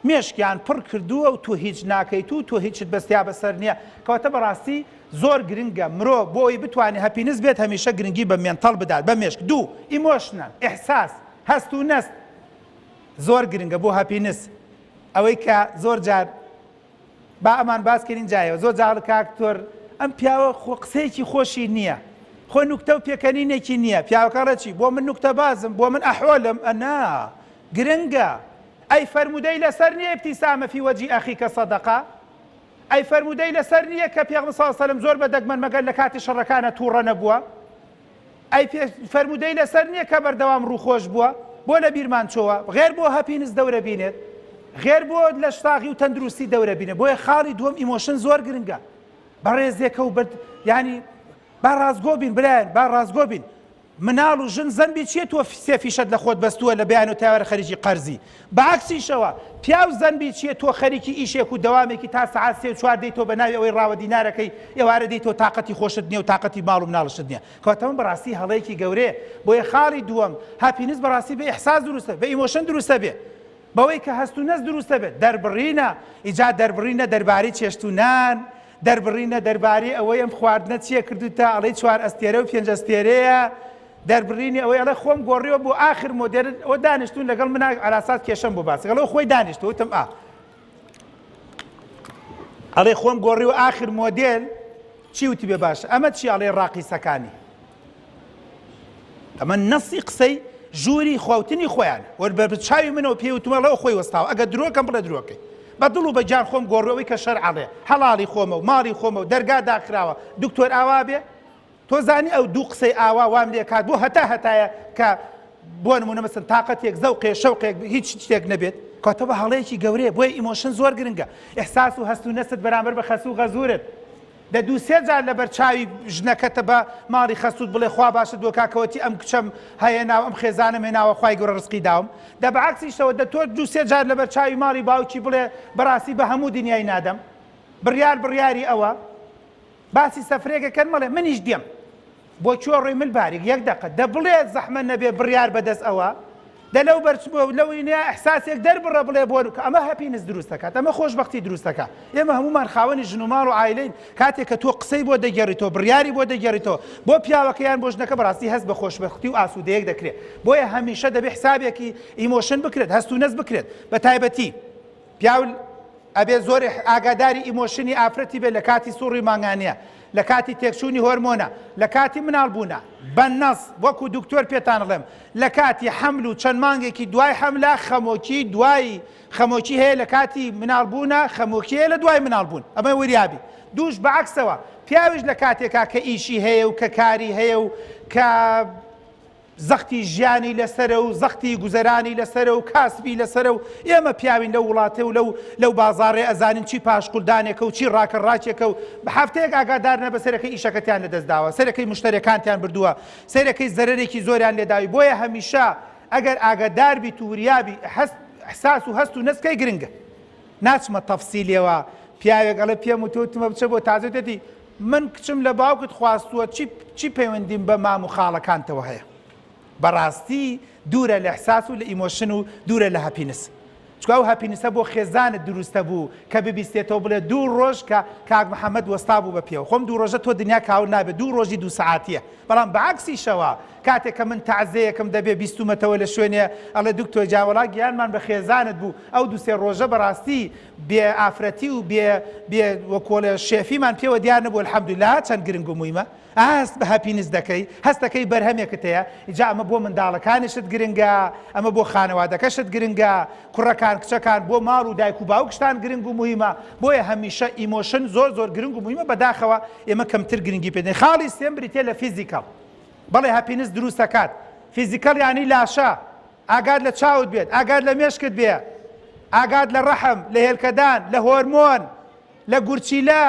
مێشکیان پڕ کردووە و تۆ هیچ ناکەیت و تۆ هیچت بەستیا بەسەر نییە کەواتە بەڕاستی زۆر گرنگە مرۆ بۆ ئەوی بتوانێت happiness بێت هەمیشە گرنگی بە mental بدات بە مێشک دوو emotional ئیحساس هەست و نەست زۆر گرنگە بۆ happiness ئەوەی کە زۆر جار با ئەمان باس کەین جایەوە زۆر جار کاک تۆر ئەم پیاوە خۆ قسەیەکی خۆشی نییە خۆ نوکتە و پێکەنینێکی نییە پیاوەکە ڵێ چی بۆ من نوکتە بازم بۆ من ئەحۆلم ئەنا گرنگە ئەی فەرموودەی لەسەر نییە ابتسامە فی وجه اخیک صدقە ئەی فەرموودەی لەسەر نییە کە پێغەمبەر صلی اللە علیه و سلم زۆر بە دەگمەن مەگەر لە کاتی شەڕەکانە تووڕە نەبووە ئەی فەرموودەی لەسەر نییە کە بەردەوام ڕووخۆش بووە؟ بۆ لە بیرمان چۆوە؟ غێر بۆ happiness دەورە بینێت؟ غێر بۆ لەشساغی و تەندروستی دەورە بینێت؟ بۆیە خاڵی دووەم emotion زۆر گرنگە. بەڕێزێکە و بەرد یانی با ڕاستگۆ بین برایان با ڕاستگۆ بین. مناڵ و ژن زەنبی چییە تۆ سێ فیشەت لە خۆت بەستووە لە بەیان و تاوەرە خەریکی قەرزی؟ بە عەکسیشەوە پیاو زەنبی چییە تۆ خەریکی ئیشێک و دەوامێکی تا سەعات سێ و چوار دێیتەوە بە ناوی ئەوەی ڕاوە دینارەکەی ئێوارە دێیتەوە تاقەتی خۆشت نییە و تاقەتی ماڵ و مناڵشت نییە کەواتە ئەمە بەڕاستی هەڵەیەکی گەورەیە بۆیە خاڵی دووەم happiness بەڕاستی بە ئیحساس دروستە بە emotion دروستە بێ بەوەی کە هەست و نەست دروستە بێت دەربڕینە ئیجا دەربڕینە دەربارەی چێشت و نان دەربڕینە دەربارەی ئەوەی ئەم خواردنە چییە کردوتە ئەڵێی چوار ئەستێرە و پێنج ئەستێرەیە دەربڕینی ئەوەی ئەڵێ خۆم گۆڕیوە بۆ ئاخر مۆدێرن ئەوە دانیشتون لەگەڵ منا عەلاساس کێشەم بۆ باس ئەڵێ خۆی دانیشتوە وتم ئا ئەڵێ خۆم گۆڕیوە ئاخر مۆدێل چی وتی بێ باشە ئەمە چی ئەڵێ ڕاقیسەکانی ئەمە نەسی قسەی ژووری خۆوتنی خۆیان وەر بە چاوی منەوە پێی وتمە ئەڵێ خۆی وەستاوە ئەگەر درۆکەم بڵێ درۆکەی بە دڵ و بە گیان خۆم گۆڕەوەی کە شەرع ئەڵێ حەڵاڵی خۆمە و ماڵی خۆمە و دەرگا داخراوە دکتۆر ئاوا بێ تۆ زانی ئەو دوو قسەی ئاوا وام لێ کات بۆ هەتا هەتایە کە بۆ نمونە مەسن تاقەتێک زەوقێ شەوقێک هیچ شتێک نەبێت کاتە بە هەڵەیەکی گەورەیە بۆیە emotion زۆر گرنگە ئیحساس و هەست و نەست بەرامبەر بە خەسوو غەزورت دە دوو سێ جار لەبەر چاوی ژنەکەتە بە ماڵی خەسووت بڵێ خوا باشت بۆ کاکەوەتی ئەم کچەم هێناوە ئەم خێزانم هێناوە خوای گەورە ڕزقی داوم دە بە عەکسیشەوە دە تۆ دوو سێ جار لەبەر چاوی ماڵی باوکی بڵێ بەڕاستی بە هەموو دنیای نادەم بڕیار بڕیاری ئەوە باسی سەفرێک ئەکەن مەڵێ منیش دێم بۆ کوێ ڕۆی مل باریک یەک دەقە دە بڵێ زەحمە نەبێ بڕیار بەدەست ئەوە دە لەو بەرچ بۆ لەو ئینە ئیحساسێک دەربڕە بڵێ بۆ کە ئەمە happiness دروست دەکات ئەمە خۆشبەختی دروست دەکات ئێمە هەموومان خاوەنی ژن و ماڵ و عایلەین کاتێک کە تۆ قسەی بۆ دەگێڕیتەوە بڕیاری بۆ دەگێڕیتەوە بۆ پیاوەکە یان بۆ ژنەکە بەڕاستی هەست بە خۆشبەختی و ئاسوودەیەک دەکرێت بۆیە هەمیشە دەبێ حسابێکی emotion بکرێت هەست و نەست بکرێت بە تایبەتی پیاو ئەبێ زۆر ئاگاداری emotion ی ئافرەتی بێت لە کاتی سوڕی مانگانە، لە کاتی تێکچوونی هۆرمۆنە، لە کاتی مناڵ بوونە، بە نەس وەکو دکتۆر پێتان ئەڵێم لە کاتی حەمل و چەند مانگێکی دوای حەملە خەمۆکی دوای خەمۆکی هەیە لە کاتی مناڵ بوونە خەمۆکی هەیە لە دوای مناڵ بوون ئەمە وریابی دووش بە عەکسەوە پیاویش لە کاتێکا کە ئیشی هەیە و کە کاری هەیە و کە. زەختی ژیانی لەسەرە و زەختی گوزەرانی لەسەرە و کاسبی لەسەرە و ئێمە پیاوین لەو وڵاتێ و لەو لەو بازاڕێ ئەزانین چی پاشقولدانێکە و چی ڕاکە ڕاکێکە و بە هەفتەیەک ئاگادار نەبە سەرەکەی ئیشەکەتیان لەدەست داوە سەرەکەی مشتەرەکانتیان بردووە سەرەکەی زەرەرێکی زۆریان لێداوی بۆیە هەمیشە ئەگەر ئاگادار بیت و وریابی هەست احساس و هەست و نەسکەی گرنگە ناچمە تەفسیلیەوە پیاوێک ئەڵێ پێم وتووە وتمە بچە بۆ تازە وتێتی من کچم لە باوکت خواستووە چی چی پەیوەندیم بە مام و خاڵەکانتەوە هەیە بەڕاستی دوورە لە احساس و لە emotion و دوورە لە happiness چونکە ئەو happiness ە بۆ خێزانت دروستە بوو کە ببیستێتەوە بڵێ دوو ڕۆژ کە کاک محەممەد وەستا بوو بە پێوە خۆم دوو ڕۆژە تۆ دنیا کاول نابێت دوو ڕۆژی دوو سەعاتیە بەڵام بە عەکسیشەوە کاتێک کە من تەعزێیەکم دەبێ بیستومەتەوە لە شوێنێ ئەڵێ دکتۆر گیان وەڵا گیانمان بە خێزانت بوو ئەو دوو سێ ڕۆژە بەڕاستی بێ ئافرەتی و بێ بێ وەکۆڵێ شێفیمان پێوە دیار نەبوو الحمدللە چەند گرنگ و مویمە هەست بە happiness دەکەی هەستەکەی بەرهەمێکت هەیە جا ئەمە بۆ منداڵەکانیشت گرنگە ئەمە بۆ خانەوادەکەشت گرنگە کوڕەکان کچەکان بۆ ماڵ و دایک و باوکشتان گرنگ و موهیمە بۆیە هەمیشە emotion زۆر زۆر گرنگ و موهیمە بەداخەوە ئێمە کەمتر گرنگی پێدەین خاڵی سێم بریتیە لە physical بەڵێ happiness دروست دەکات physical یانی لاشە ئاگات لە چاوت بێت ئاگات لە مێشکت بێ ئاگات لە ڕەحم لە هێلکەدان لە هۆرمۆن لە گورچیلە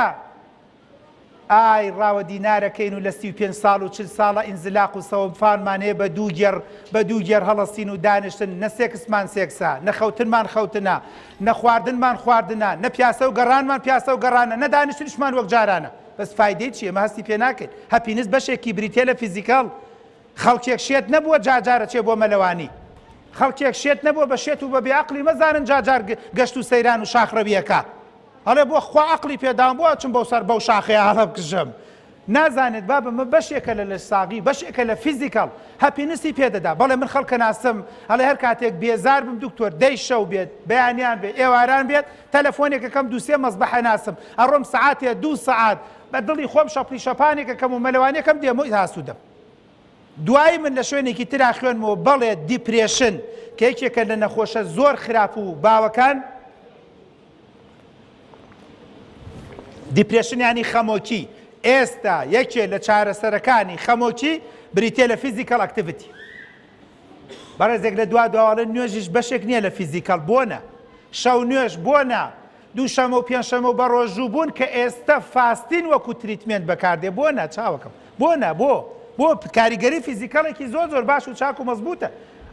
ئای ڕاوە دینارەکەین و لە 35 ساڵ و 40 ساڵە ئینزلاق و سەوەمفانمان هەیە بە دوو گێڕ بە دوو گێڕ هەڵەسین و دانیشتن نە سێکسمان سێکسە نە خەوتنمان خەوتنە نە خواردنمان خواردنە نە پیاسە و گەڕانمان پیاسە و گەڕانە نە دانیشتنیشمان وەک جارانە بەس فایدەی چیە ئێمە هەستی پێ ناکەین happiness بەشێکی بریتیە لە physical خەڵکێک شێت نەبووە جارجار ئەچێ بۆ مەلەوانی خەڵکێک شێت نەبووە بە شێت و بە بێ عەقڵی مەزانن جارجار گەشت و سەیران و شاخڕەویەکە ئەڵێ بۆ خوا عەقڵی پێداوم بۆ ئەچم بەو سەر بەو شاخەیە هەڵبکژم نازانێت بابە مە بەشێکە لە لەشساغی بەشێکە لە physical happiness ی پێدەدا بەڵێ من خەڵکە ناسم ئەڵێ هەر کاتێک بێزار بم دکتۆر دەی شەو بێت بەیانیان بێت ئێواران بێت تەلەفۆنێکەکەم دوو سێ مەزبەحە ناسم ئەڕۆم سەعاتێ دوو سەعات بە دڵی خۆم شەپڵی شەپانێکەکەم و مەلەوانیەکەم دێم و ئاسوودەم. دوایی من لە شوێنێکی ترا خوێنمەوە بەڵێ depression کە یەکێکە لە نەخۆشە زۆر خراپ و باوەکان depression یانی خەمۆکی ئێستا یەکێ لە چارەسەرەکانی خەمۆکی بریتە لە physical activity بەڕێزێک لە دوا دواڵێ نوێژیش بەشێک نییە لە physical بۆنە شەو نوێژ بۆنە دووشەمە و پێنجشەمە و بەڕۆژوو بوون کە ئێستە fasting وەکو treatment بەکاردێ بۆ نا چاوەکەم بۆ نا بۆ بۆ کاریگەری physical ێکی زۆر زۆر باش و چاک و مەزبوتە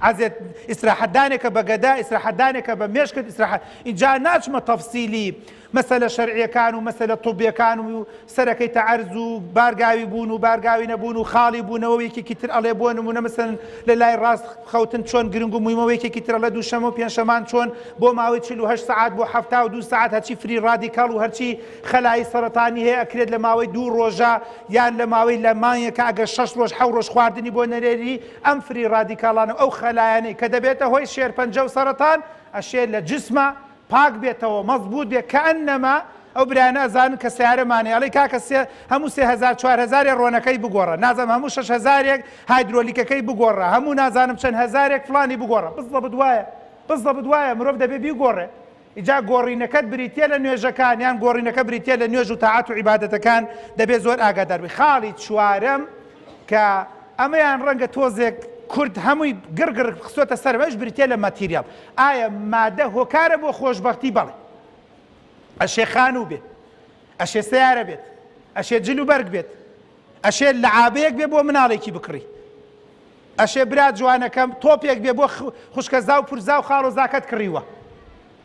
عەزێت ئیسراحەتدانێکە بە گەدە ئیسراحەتدانێکە بە مێشکت ئیسراحەت ئینجا ناچمە تەفسیلی مەسەلە شەرعیەکان و مەسەلە طبیەکان و سەرەکەی تەعەرز و بارگاوی بوون و بارگاوی نەبوون و خاڵی بوونەوە و یەکێکی تر ئەڵێ بۆ نموونە مەسەلەن لە لای ڕاست خەوتن چۆن گرنگ و مویمە و یەکێکی تر ئەڵێ دووشەمە و پێنجشەمان چۆن بۆ ماوەی 48 سەعات بۆ 72 سەعات هەرچی free radical و هەرچی خەلایی سەرەتانی هەیە ئەکرێت لە ماوەی دوو ڕۆژە یان لە ماوەی لە مانگێکا ئەگەر شەش ڕۆژ حەو ڕۆژ خواردنی بۆ نەرێری ئەم free radical انە و ئەو خەلایانەی کە دەبێتە هۆی شێرپەنجە و سەرەتان ئەشێ لە جسمە پاک بێتەوە مەزبوت بێ کەئەنەما ئەو برایانە ئەزانن کە سەیارەمان هەیە ئەڵێی کاکە سێ هەموو سێ هەزار چوار هەزارێ ڕۆنەکەی بگۆڕە نازانم هەموو شەش هەزارێک هایدرۆلیکەکەی بگۆڕە هەموو نازانم چەند هەزارێک فڵانی بگۆڕە بزڵەبت وایە بزڵەبت وایە مرۆڤ دەبێ بیگۆڕێ ئیجا گۆڕینەکەت بریتیە لە نوێژەکان یان گۆڕینەکە بریتیە لە نوێژ و تاعەت و عیبادەتەکان دەبێ زۆر ئاگادار بی خاڵی چوارەم کە ئەمەیان ڕەنگە تۆزێک کورد هەمووی گڕ گڕ خستۆتە سەر ئەویش بریتیە لە material ئایا مادە هۆکارە بۆ خۆشبەختی بەڵێ ئەشێ خانوو بێت ئەشێ سیارە بێت ئەشێ جل و بەرگ بێت ئەشێ لەعابەیەک بێ بۆ مناڵێکی بکڕی ئەشێ برا جوانەکەم تۆپێک بێ بۆ خوشکەزا و پورزا و خاڵۆزاکەت کڕیوە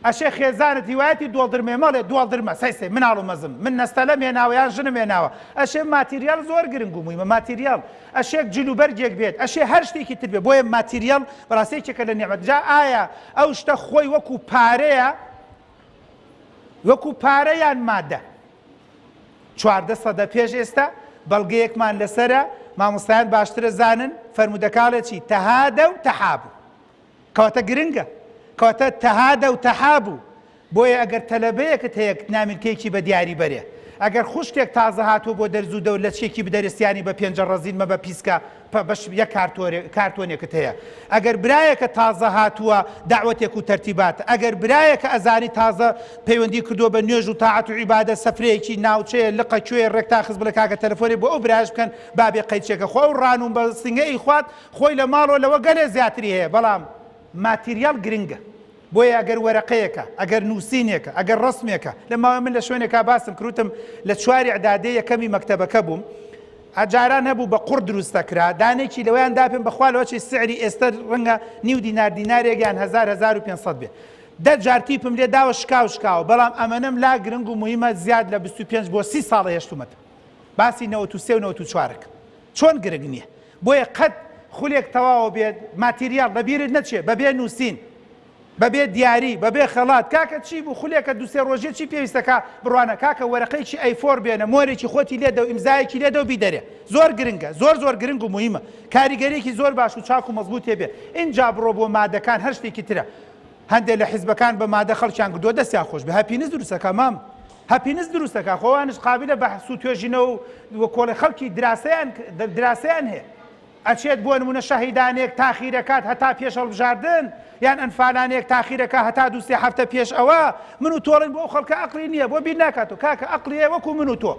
ئەشێ خێزانت هیوایەتی دۆڵدرمێ مەڵێ دۆڵدرمە سەی سەی مناڵ و مەزم من نەستەلەم هێناوە یان ژنم هێناوە ئەشێ material زۆر گرنگ و مویمە material ئەشێ جل و بەرگێک بێت ئەشێ هەر شتێکی تر بێت بۆیە material بەڕاستی یەکێکە لە نیعمەت جا ئایا ئەو شتە خۆی وەکو پارەیە وەکو پارە یان مادە 14 سەدە پێش ئێستا بەڵگەیەکمان لەسەرە مامۆستایان باشترە زانن فەرموودەکاڵێ چی تەهادە و تەحابوو کەواتە گرنگە کەواتە تەهادە و تەحابوو بۆیە ئەگەر تەلەبەیەکت هەیە نامیلکەیەکی بە دیاری بەرێ. ئەگەر خوشکێک تازە هاتووە بۆ دەرز و دەور لەچکێکی بدەرێ سیانی بە پێنجە ڕەزین مەبە پیسکە پە بەش یەک کارتۆرێ کارتۆنێکت هەیە ئەگەر برایەکە تازە هاتووە دەعوەتێک و تەرتیبات ئەگەر برایەکە ئەزانی تازە پەیوەندی کردووە بە نوێژ و تاعەت و عیبادە سەفرەیەکی ناوچەیە لقە کوێیە ڕێک تاخست بڵێ کاکە تەلەفۆنێ بۆ ئەو برایەش بکەن با بێ قەیچێکە خۆ ئەو ڕان و بەسینگە ئەیخوات خۆی لە ماڵەوە لەوە گەلێ زیاتری هەیە بەڵام ماتیریاڵ گرنگە بۆیە ئەگەر وەرەقەیەکە، ئەگەر نووسینێکە، ئەگەر ڕەسمێکە، لە ماوەی من لە شوێنێکا باسم کرد وتم لە چواری ئیعدادیە یەکەمی مەکتەبەکە بووم، جاران هەبوو بە قوڕ دروست دەکرا، دانێکی لەوەیان داپێم بەخوا لەوە چی سعری ئێستە ڕەنگە نیو دینار دینارێک یان هەزار 1500 بێ. دە جار تیپم لێ داوە شکاو شکاوە، بەڵام ئەمەنەم لا گرنگ و موهیمە زیاد لە 25 بۆ 30 ساڵە هێشتوومەتە. باسی 93 و 94 ئەکەم. چۆن گرنگ نییە؟ بۆیە قەت خولێک تەواوە بێت ماتیریاڵ لە بیرت نەچێ بەبێ نووسین بەبێ دیاری بەبێ خەڵات کاکە چی بوو خولێکە دوسێ ڕۆژێ چی پێویستەکە بڕوانە کاکە وەرەقەیەکی A4 بێنە مۆرێکی خۆتی لێدە و ئیمزایەکی لێدە و بیدەرێ زۆر گرنگە زۆر زۆر گرنگ و موهیمە کاریگەریەکی زۆر باش و چاک و مەزبووتێ بێ ئینجا بڕۆ بۆ مادەکان هەر شتێکی ترە هەندێک لە حیزبەکان بە مادە خەڵکیان گردووە دەستیان خۆش بێ happiness دروستەکە مام happiness دروستەکە خۆوانش قابلە بەحس و توێژینەوە و کۆڵێ خەڵکی دراسەیان دراسەیان هەیە ئەچێت بۆ نمونە شەهیدانێک تاخیرەکات هەتا پێش هەڵبژاردن یان ئەنفالانێک تاخیرەکە هەتا دوو سێ هەفتە پێش ئەوە من و تۆڵین بۆ ئەو خەڵکە ئەقلی نییە بۆ بیر ناکاتەوە کاکە ئەقلی هەیە وەکو من و تۆ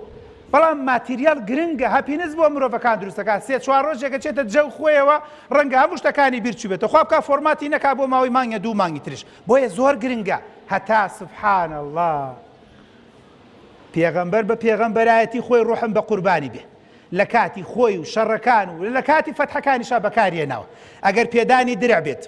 بەڵام ماتیریال گرنگە happiness بۆ مرۆڤەکان دروستەکات سێ چوار ڕۆژێکە چێتە جەو خۆیەوە ڕەنگە هەموو شتەکانی بیر چوبێتەوە خوا بکا فۆرماتی نەکا بۆ ماوەی مانگە دوو مانگی ترش بۆیە زۆر گرنگە هەتا سبحان اللە پێغەمبەر بە پێغەمبەرایەتی خۆی ڕوحم بە قوربانی بێ لە کاتی خۆی و شەڕەکان و لە کاتی فەتحەکانیشا بەکاری هێناوە ئەگەر پێدانی درع بێت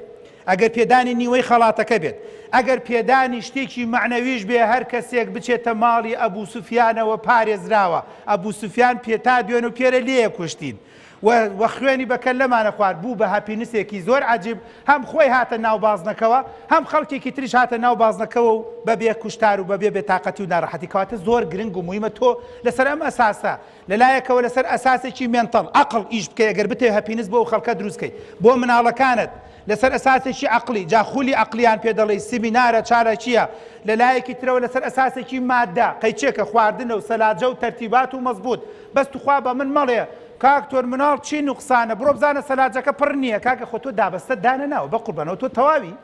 ئەگەر پێدانی نیوەی خەڵاتەکە بێت ئەگەر پێدانی شتێکی مەعنەویش بێ هەر کەسێک بچێتە ماڵی ئەبوو سوفیانەوە پارێزراوە ئەبوو سوفیان پێتا دوێن و پێرە لێیە کوشتین و و خوێنی بە کەللەمانە خوارد بوو بە happiness ێکی زۆر عەجیب هەم خۆی هاتە ناو بازنەکەوە هەم خەڵکێکی تریش هاتە ناو بازنەکەوە و بە بێ کوشتار و بە بێ بێتاقەتی و ناڕەحەتی کەواتە زۆر گرنگ و موهیمە تۆ لەسەر ئەم ئەساسە لەلایەکەوە لەسەر ئەساسێکی mental عەقڵ ئیش بکەی ئەگەر بتەوێ happiness بۆ ئەو خەڵکە دروست کەی بۆ مناڵەکانت لەسەر ئەساسێکی عەقڵی جا خولی عەقڵیان پێ دەڵێی سیمینارە چالاکییە لەلایەکی ترەوە لەسەر ئەساسێکی مادە قەیچێکە خواردنە و سەلاجە و تەرتیبات و مەزبوط بەس توخوا بە من مەڵێ کاک تۆر مناڵ چی نوقسانە بڕۆ بزانە سەلاجەکە پڕ نییە کاکە خۆ تۆ دابەستە دانەناوە بەقوربانەوە تۆ تەواوی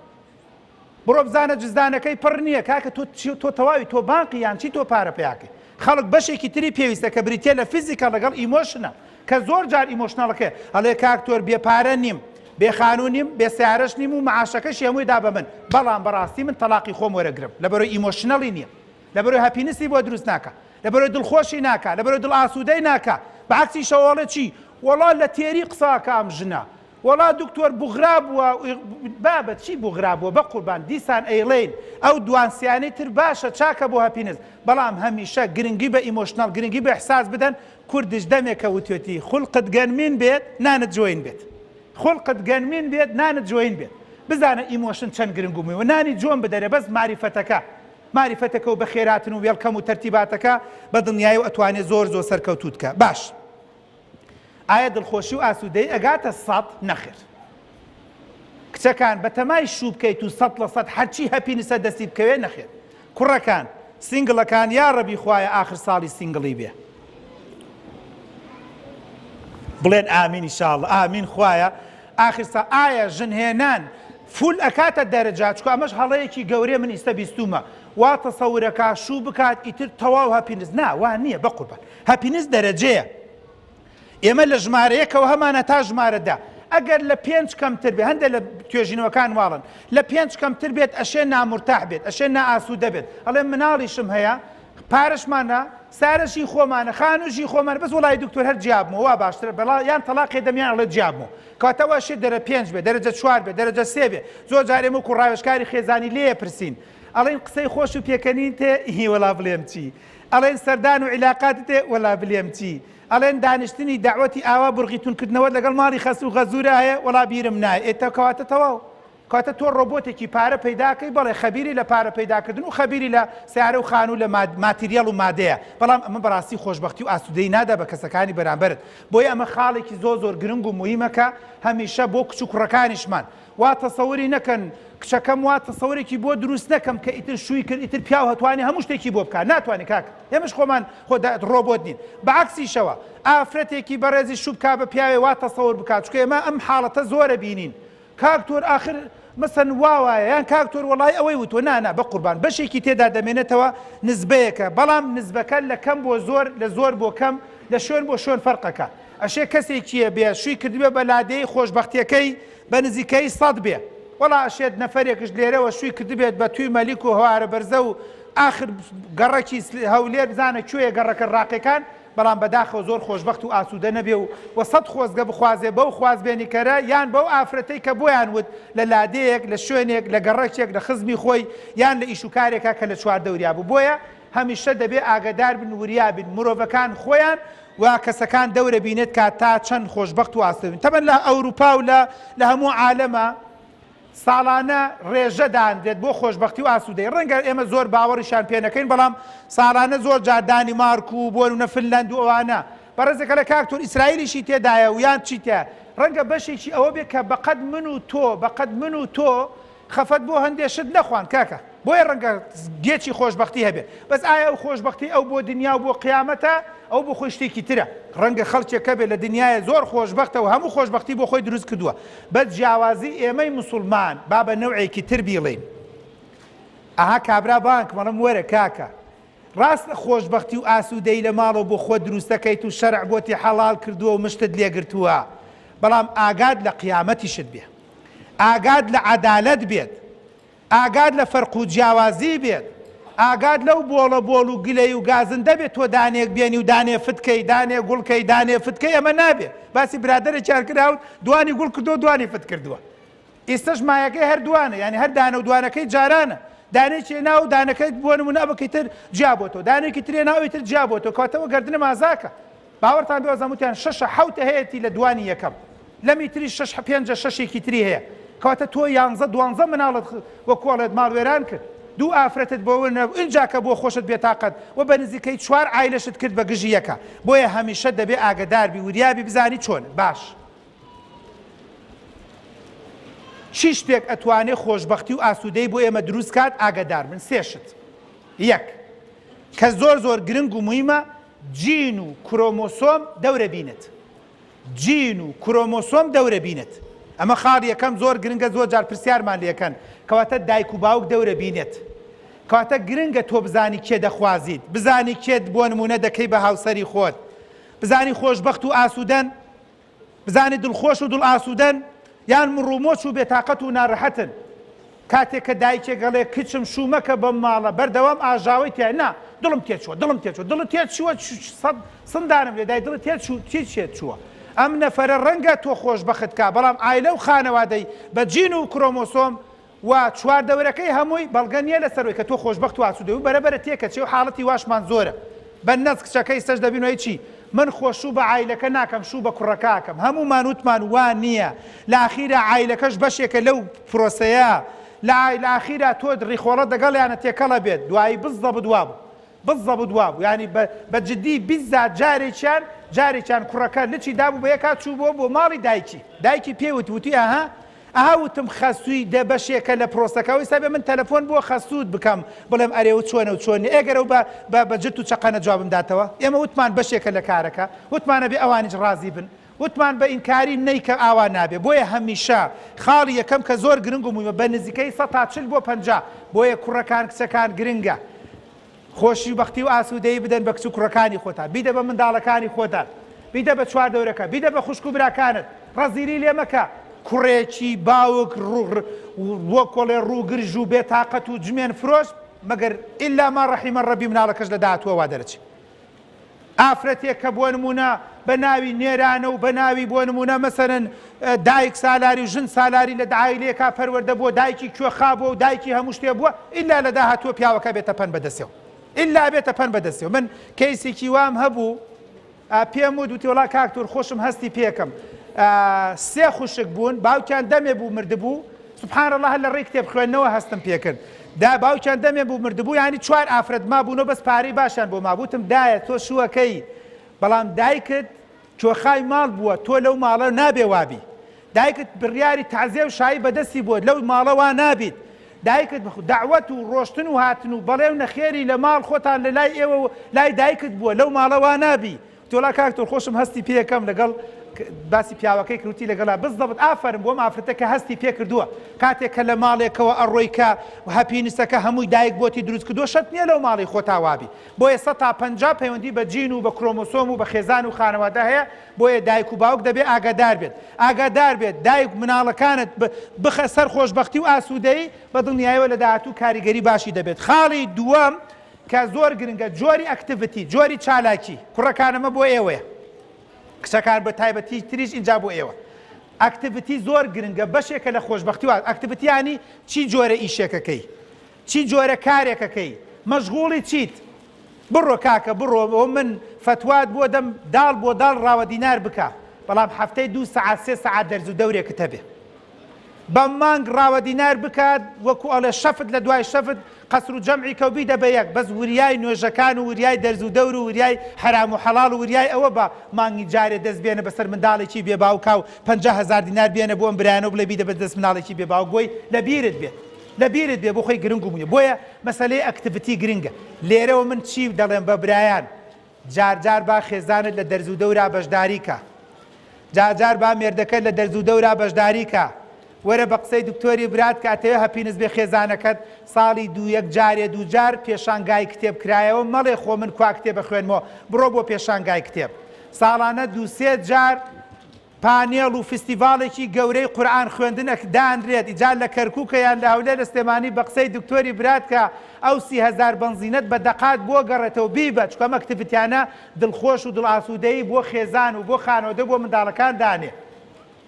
بڕۆ بزانە جزدانەکەی پڕ نییە کاکە تۆ تۆ تەواوی تۆ بانقی یان چی تۆ پارە پیاکەی خەڵک بەشێکی تری پێویستە کە بریتە لە physical لەگەڵ emotional کە زۆر جار emotional ەکەی ئەڵێ کاک تۆر بێ پارە نیم بێ خانوو نیم بێ سیارەش نیم و معاشەکەشی هەمووی دا بە من بەڵام بەڕاستی من تەلاقی خۆم وەرەگرم لەبەرەوەی emotional ی نییە لەبەرەوەی happiness ی بۆ دروست ناکا لەبەرەوەی دڵخۆشی ناکا لەبەرەوەی دڵ ئاسوودەی ناکا بە عەکسیشەوە ئەڵێ چی وەڵا لە تێری قسە ئەکا ئەم ژنە وەڵا دکتۆر بوغرا بووە بابە چی بوغرا بووە بەقوربان دیسان ئەیڵێین ئەو دوان سیانەی تر باشە چاکە بۆ happiness بەڵام هەمیشە گرنگی بە emotional گرنگی بە ئیحساس بدەن کوردیش دەمێکە وتوێتی خولقت گەنمین بێت نانت جۆین بێت خولقت گەنمین بێت نانت جۆین بێت بزانە emotion چەند گرنگ و موهیمە نانی جۆن بدەرێ بەس ماریفەتەکە ماریفەتەکە و بەخێراتن و welcome و تەرتیباتەکە بە دڵنیایەوە ئەتوانێ زۆر زۆر سەرکەوتووت کە باش ئایا دڵخۆشی و ئاسوودەیی ئەگاتە سەد؟ نەخێر. کچەکان بەتەمای شوو بکەیت و 100% هەرچی happiness ە دەستی بکەوێ نەخێر. کوڕەکان single ەکان یاڕەبی خوایە ئاخر ساڵی single ی بێ. بڵێن ئامین ئیشاڵڵا ئامین خوایە ئاخر سا ئایا ژن هێنان full ئەکاتە دەرەجە چکە ئەمەش هەڵەیەکی گەورەیە من ئیستە بیستومە وا تەسەورەکا شوو بکات ئیتر تەواو happiness نا وا نییە بەقوربان happiness دەرەجەیە ئێمە لە ژمارە یەکەوە هەمانە تا ژمارە دە ئەگەر لە پێنج کەمتر بێت هەندێک لە توێژینەوەکان واڵن لە پێنج کەمتر بێت ئەشێ نامورتاح بێت ئەشێ نائاسوودە بێت ئەڵێ مناڵیشم هەیە پارەشمانە سارەشی خۆمانە خانووشی خۆمانە بەس وڵی دکتۆر هەر جیابمەوە وا باشترە بەڵا یان تەلاقێ دەمیان ئەڵێ جیابمەوە کەواتە وا شێ دەرە پێنج بێ دەرەجە چوار بێ دەرەجە سێ بێ زۆر جار ئێمە وەکو ڕاوێژکاری خێزانی لێیە پرسین ئەڵێن قسەی خۆش و پێکەنین تێ هی وەڵا بڵێم چی ئەڵێن سەردان و عیلاقاتت تێ وەڵا بلێم چی ئەڵێن دانیشتنی دەعوەتی ئاوا بورغی تون کردنەوەت لەگەڵ ماڵی خەسوو غەزورا هەیە وەڵا بیرم نایە ئێ تە کەواتە تەواو. کەواتە تۆ ڕۆبۆتێکی پارە پەیداکەی، بەڵێ خەبیری لە پارە پەیداکردن و خەبیری لە سەیارە و خانوو لە ماتیریەڵ و مادەیە، بەڵام ئەمە بەڕاستی خۆشبەختی و ئاسوودەیی نادا بە کەسەکانی بەرامبەرت. بۆیە ئەمە خاڵێکی زۆر زۆر گرنگ و موهیمە کە هەمیشە بۆ کچ و کوڕەکانیشمان وا تەسەوری نەکەن کچەکەم وا تەسەورێکی بۆ دروست نەکەم کە ئیتر شووی کرد ئیتر پیاو هەتوانێ هەموو شتێکی بۆ بکات ناتوانێ کاک ئێمەش خۆمان خۆ ڕۆبۆت نین بە عەکسیشەوە ئافرەتێکی بەڕێزی شوو بکا بە پیاوێ وا تەسەور بکات چونکە ئێمە ئەم حاڵەتە زۆرە بینین کاک تۆر ئاخر مەسەن وا وایە یان کاک تۆر وەڵای ئەوەی وتوە نا نا بەقوربان بەشێکی تێدا دەمێنێتەوە نزبەیەکە بەڵام نزبەکە لە کەم بۆ زۆر لە زۆر بۆ کەم لە شوێن بۆ شوێن فەرقەکە ئەشێ کەسێکیە بێ شوی کردبێ بە لادێی خۆشبەختیەکەی بە نزیکەی سەد بێ وەڵا ئەشێت نەفەرێکش لێرەوە شوی کردبێت بە توی مەلیک و هەوارە بەرزە و ئاخر گەڕەکی هەولێر بزانە کوێیە گەڕەکە ڕاقیەکان بەڵام بەداخەوە زۆر خۆشبەخت و ئاسوودە نەبێ و وە سەد خۆزگە بخوازێ بەو خوازبێنیکەرە یان بەو ئافرەتەی کە بۆیان وت لە لادێیەک لە شوێنێک لە گەڕەکێک لە خزمی خۆی یان لە ئیش و کارێکا کە لە چواردەوریا بوو بۆیە هەمیشە دەبێ ئاگەدار بن وریا بین مرۆڤەکان خۆیان و کەسەکان دەورە بینێت کا تا چەند خۆشبەخت و ئاسوودە بین تەبەن لە ئەوروپا و لە لە هەموو عالەما ساڵانە ڕێژە دانرێت بۆ خۆشبەختی و ئاسوودەیی، ڕەنگە ئێمە زۆر باوەڕیشیان پێ نەکەین، بەڵام ساڵانە زۆر جار دانیمارک و بۆ نمونە فنلەند و ئەوانە، بەڕێزێک ئەڵێ کاک تۆر ئیسرائیلیشی تێدایە و یان چی تیا، ڕەنگە بەشێکی ئەوە بێت کە بەقەد من و تۆ، بەقەد من و تۆ خەفەت بۆ هەندێ شت نەخوان کاکە، بۆیە ڕەنگە گێچی خۆشبەختی هەبێ، بەس ئایا ئەو خۆشبەختی ئەو بۆ دنیا و بۆ قیامەتە؟ ئەو بۆ خۆی شتێکی ترە، ڕەنگە خەڵکێک هەبێ لە دنیایە زۆر خۆشبەختە و هەموو خۆشبەختی بۆ خۆی دروست کردووە، بەس جیاوازی ئێمەی موسوڵمان با بە نەوعێکی تر بیڵێین ئەها کابرا بانکم ئەڵێم وەرە کاکە ڕاستە خۆشبەختی و ئاسوودەیی لە ماڵەوە بۆ خۆت دروست دەکەیت و شەرع بۆتی حەڵاڵ کردووە و مشتت لێگرتووە بەڵام ئاگات لە قیامەتیشت بێ ئاگات لە عەدالەت بێت ئاگات لە فەرق و جیاوازی بێت، ئاگات لەو بۆڵە بۆڵ و گلەی و گازندە بێت تۆ دانێک بێنی و دانێ فت کەی، دانێ گوڵ کەی، دانێ فت کەی ئەمە نابێ. باسی برادەرێکیان کرد هاوت دوانی گوڵ کردووە و دوانی فت کردووە. ئیستەش مایەکەی هەر دوانە، یانی هەر دانە و دوانەکەی جارانە. دانێکی هێنا و دانەکەی بۆ نموونە ئەوەکەی تر جیا بۆتەوە، دانێکی تر هێنا ئەوی تر جیا بۆتەوە، کەواتە ئەوە گەردنم ئازاکە. باوەڕتان بێ وازانم وتیان شەشە حەوتە هەیەتی لە دوانی یەکەم لەمی تریش شەش پێنجە شەشێکی تری هەیە کەواتە تۆ یانزە دوانزە مناڵت وەکو ئەڵێت ماڵ وێران کرد دوو ئافرەتت بۆ ون ئینجا کە بۆ خۆشت بێتاقەت و بە نزیکەی چوار عایلەشت کرد بە گژی یەکە بۆیە هەمیشە دەبێ ئاگەدار بی وریابی بزانی چۆن باش چی شتێک ئەتوانێ خۆشبەختی و ئاسوودەی بۆ ئێمە دروست کات ئاگەدار بن سێ شت یەک کە زۆر زۆر گرنگ و مویمە جین و کرۆمۆسۆم دەورە بینت جین و کرۆمۆسۆم دەورە بینت ئەمە خاڵی یەکەم زۆر گرنگە زۆر جار پرسیارمان لێکەن کەواتە دایک و باوک دەورە بینێت کەواتە گرنگە تۆ بزانی کێ دەخوازیت بزانی کێت بۆ نمونە دەکەی بە هاوسەری خۆت بزانی خۆشبەخت و ئاسوودەن بزانی دڵخۆش و دڵ ئاسوودەن یان مڕومۆچ و بێتاقەت و نارەحەتن. کاتێک کە دایکێک ئەڵێ کچم شوو مەکە بەم ماڵە بەردەوام ئاژاوەی تیا نا دڵم تێچووە دڵم تێچووە دڵت تێچووە سەد سندانم لێ دای دڵت تێچوو چی تێچووە ئەم نەفەرە ڕەنگە تۆ خۆشبەخت کا بەڵام عایلە و خانەوادەی بە جین و کرۆمۆسۆم و چواردەورەکەی هەمووی بەڵگە نیە لەسەر وەی کە تۆ خۆشبەخت و ئاسودەی و بەرە بەرە تێکەچێ و حاڵەتی واشمان زۆرە بە نەز کچەکە ئیستەش دەبینەوە هیچی من خۆ شوو بە عایلەکە ناکەم شوو بە کوڕەکە ئەکەم هەموومان وتمان وا نیە لە ئاخیرا عایلەکەش بەشێکە لەو پرۆسەیە لە لە ئاخیرا تۆ ڕیخۆڵە دەگەڵیانە تێکەڵە بێت دوایی بزەبت وابوو بزەبت وابوو یانی بە بە جدی بیزات جارێکیان جارێکیان کوڕەکە لچی دابوو بە یەکا چووبووە بۆ ماڵی دایکی دایکی پێی وت وتی ئەها ئەها وتم خەسووی دە بەشێکە لە پرۆسەکە ئەوەی سەبێ من تەلەفۆن بۆ خەسووت بکەم بڵێم ئەرێ و چۆنە و چۆن نیە ئێگەر ئەو بە بە بە جرت و چەقەنە جوابم داتەوە ئێمە وتمان بەشێکە لە کارەکە وتمان ئەبێ ئەوانیش ڕازی بن وتمان بە ئینکاری نەیکە ئاوا نابێ بۆیە هەمیشە خاڵی یەکەم کە زۆر گرنگ و مویمە بە نزیکەی سەتا 40 بۆ 50 بۆیە کوڕەکان کچەکان گرنگە خۆشی و بەختی و ئاسوودەیی بدەن بە کچ و کوڕەکانی خۆتان بیدە بە منداڵەکانی خۆتان بیدە بە چواردەورەکە بیدە بە خوشک و براکانت ڕەزیلی لێ مەکە کوڕێکی باوک وەکۆڵێ ڕووگرژ و بێتاقەت و جمێن فرۆش مەگەر ئیلا ما ڕەحیمە ڕەبی مناڵەکەش لە داهاتووە وا دەرەچێ ئافرەتێک کە بۆ نموونە بە ناوی نێرانە و بە ناوی بۆ نموونە مەسەلەن دایک سالاری و ژن سالاری لە عایلەیەکا پەروەردە بووە دایکی کوێخا بووە و دایکی هەموو شتێ بووە ئیلا لە داهاتووە پیاوەکە بێتە پەن بەدەستەوە ئیلا بێتە پەن بەدەستەوە من کەیسێکی وام هەبوو پێم وت وتی وەڵا کاک تور خۆشم هەستی پێکەم سێ خوشک بوون باوکیان دەمێ بوو مردبوو. سبحان اللە هەر لە ڕێی کتێب خوێندنەوە هەستم پێکرد دا باوکیان دەمێ بوو مردبوو یانی چوار ئافرەت مابوونەوە بەس پارەی باشیان بۆ مابوو وتم دایە تۆ شووەکەی بەڵام دایکت کوێخای ماڵ بووە تۆ لەو ماڵە نابێ وابی دایکت بڕیاری تەعزیە و شایی بەدەستی بووە لەو ماڵە وا نابیت دایکت دەعوەت و ڕۆشتن و هاتن و بەڵێ و نەخێری لە ماڵ خۆتان لە لای ئێوە و لای دایکت بووە لەو ماڵە وا نابی وتی وەڵا کاک تۆ خۆشم هەستی پێکەم لەگەڵ باسی پیاوەکەی کرد وتی لەگەڵا بزەبت ئافەرم بۆم ئافرەتە کە هەستی پێکردووە کاتێک کە لە ماڵێکەوە ئەڕۆی کە happiness ەکە هەمووی دایک بۆتی دروست کردووە شەرت نییە لەو ماڵی خۆتا وابی بۆیە 150 پەیوەندی بە جین و بە کرۆمۆسۆم و بە خێزان و خانەوادە هەیە بۆیە دایک و باوک دەبێ ئاگادار بێت ئاگادار بێت دایک مناڵەکانت بخە سەر خۆشبەختی و ئاسوودەیی بە دڵنیایەوە لە داهاتوو کاریگەری باشی دەبێت خاڵی دووەم کە زۆر گرنگە جۆری activity جۆری چالاکی کوڕەکان ئەمە بۆ ئێوەیە کچەکان بە تایبەتی تریش ئینجا بۆ ئێوە activity زۆر گرنگە بەشێکە لە خۆشبەختی وات activity ینی چی جۆرە ئیشێکەکەی چی جۆرە کارێکەکەی مەشغوڵی چیت بڕۆ کاکە بڕۆ بۆ من فەتوات بۆ دەم داڵ بۆ داڵ ڕاوە دینار بکە بەڵام هەفتەی دوو سەعات سێ سەعات دەرز و دەورێکت هەبێ بە مانگ ڕاوە دینار بکات وەکو ئەڵێ شەفت لە دوای شەفت قەسر و جەمعی کەو بیدە بە یەک بەس وریای نوێژەکان و وریای دەرز و دەور و وریای حەرام و حەڵاڵ و وریای ئەوە بە مانگی جارێ دەست بێنە بەسەر منداڵێکی بێ باوکا و 50 هەزار دینار بێنە بۆ ئەم برایانە و بڵێ بیدە بە دەست مناڵێکی بێ باوک بۆی لە بیرت بێت لە بیرت بێ بۆ خۆی گرنگ و مویە بۆیە مەسەلەی activity گرنگە لێرەوە من چی دەڵێم بە برایان جار جار با خێزانت لە دەرز و دەورا بەشداری کە جار جار با مێردەکەت لە دەرز و دەورا بەشداری کە وەرە بە قسەی دکتۆری برات کە ئەتەوێ happiness بێ خێزانەکەت ساڵی دوو یەک جارێ دوو جار پێشانگای کتێب کرایەوە مەڵێ خۆ من کوا کتێب ئەخوێنمەوە بڕۆ بۆ پێشانگای کتێب ساڵانە دوو سێ جار پانێڵ و فستیڤاڵێکی گەورەی قورئان خوێندن دانرێت ئیجا لە کەرکوکە یان لە هەولێر لە سلێمانی بە قسەی دکتۆری برات کە ئەو 30هەزار بەنزینەت بە دەقات بۆ گەڕێتەوە بیبە چونکە ئەم activity انە دڵخۆش و دڵ ئاسوودەیی بۆ خێزان و بۆ خانەوەدە بۆ منداڵەکان دانێ.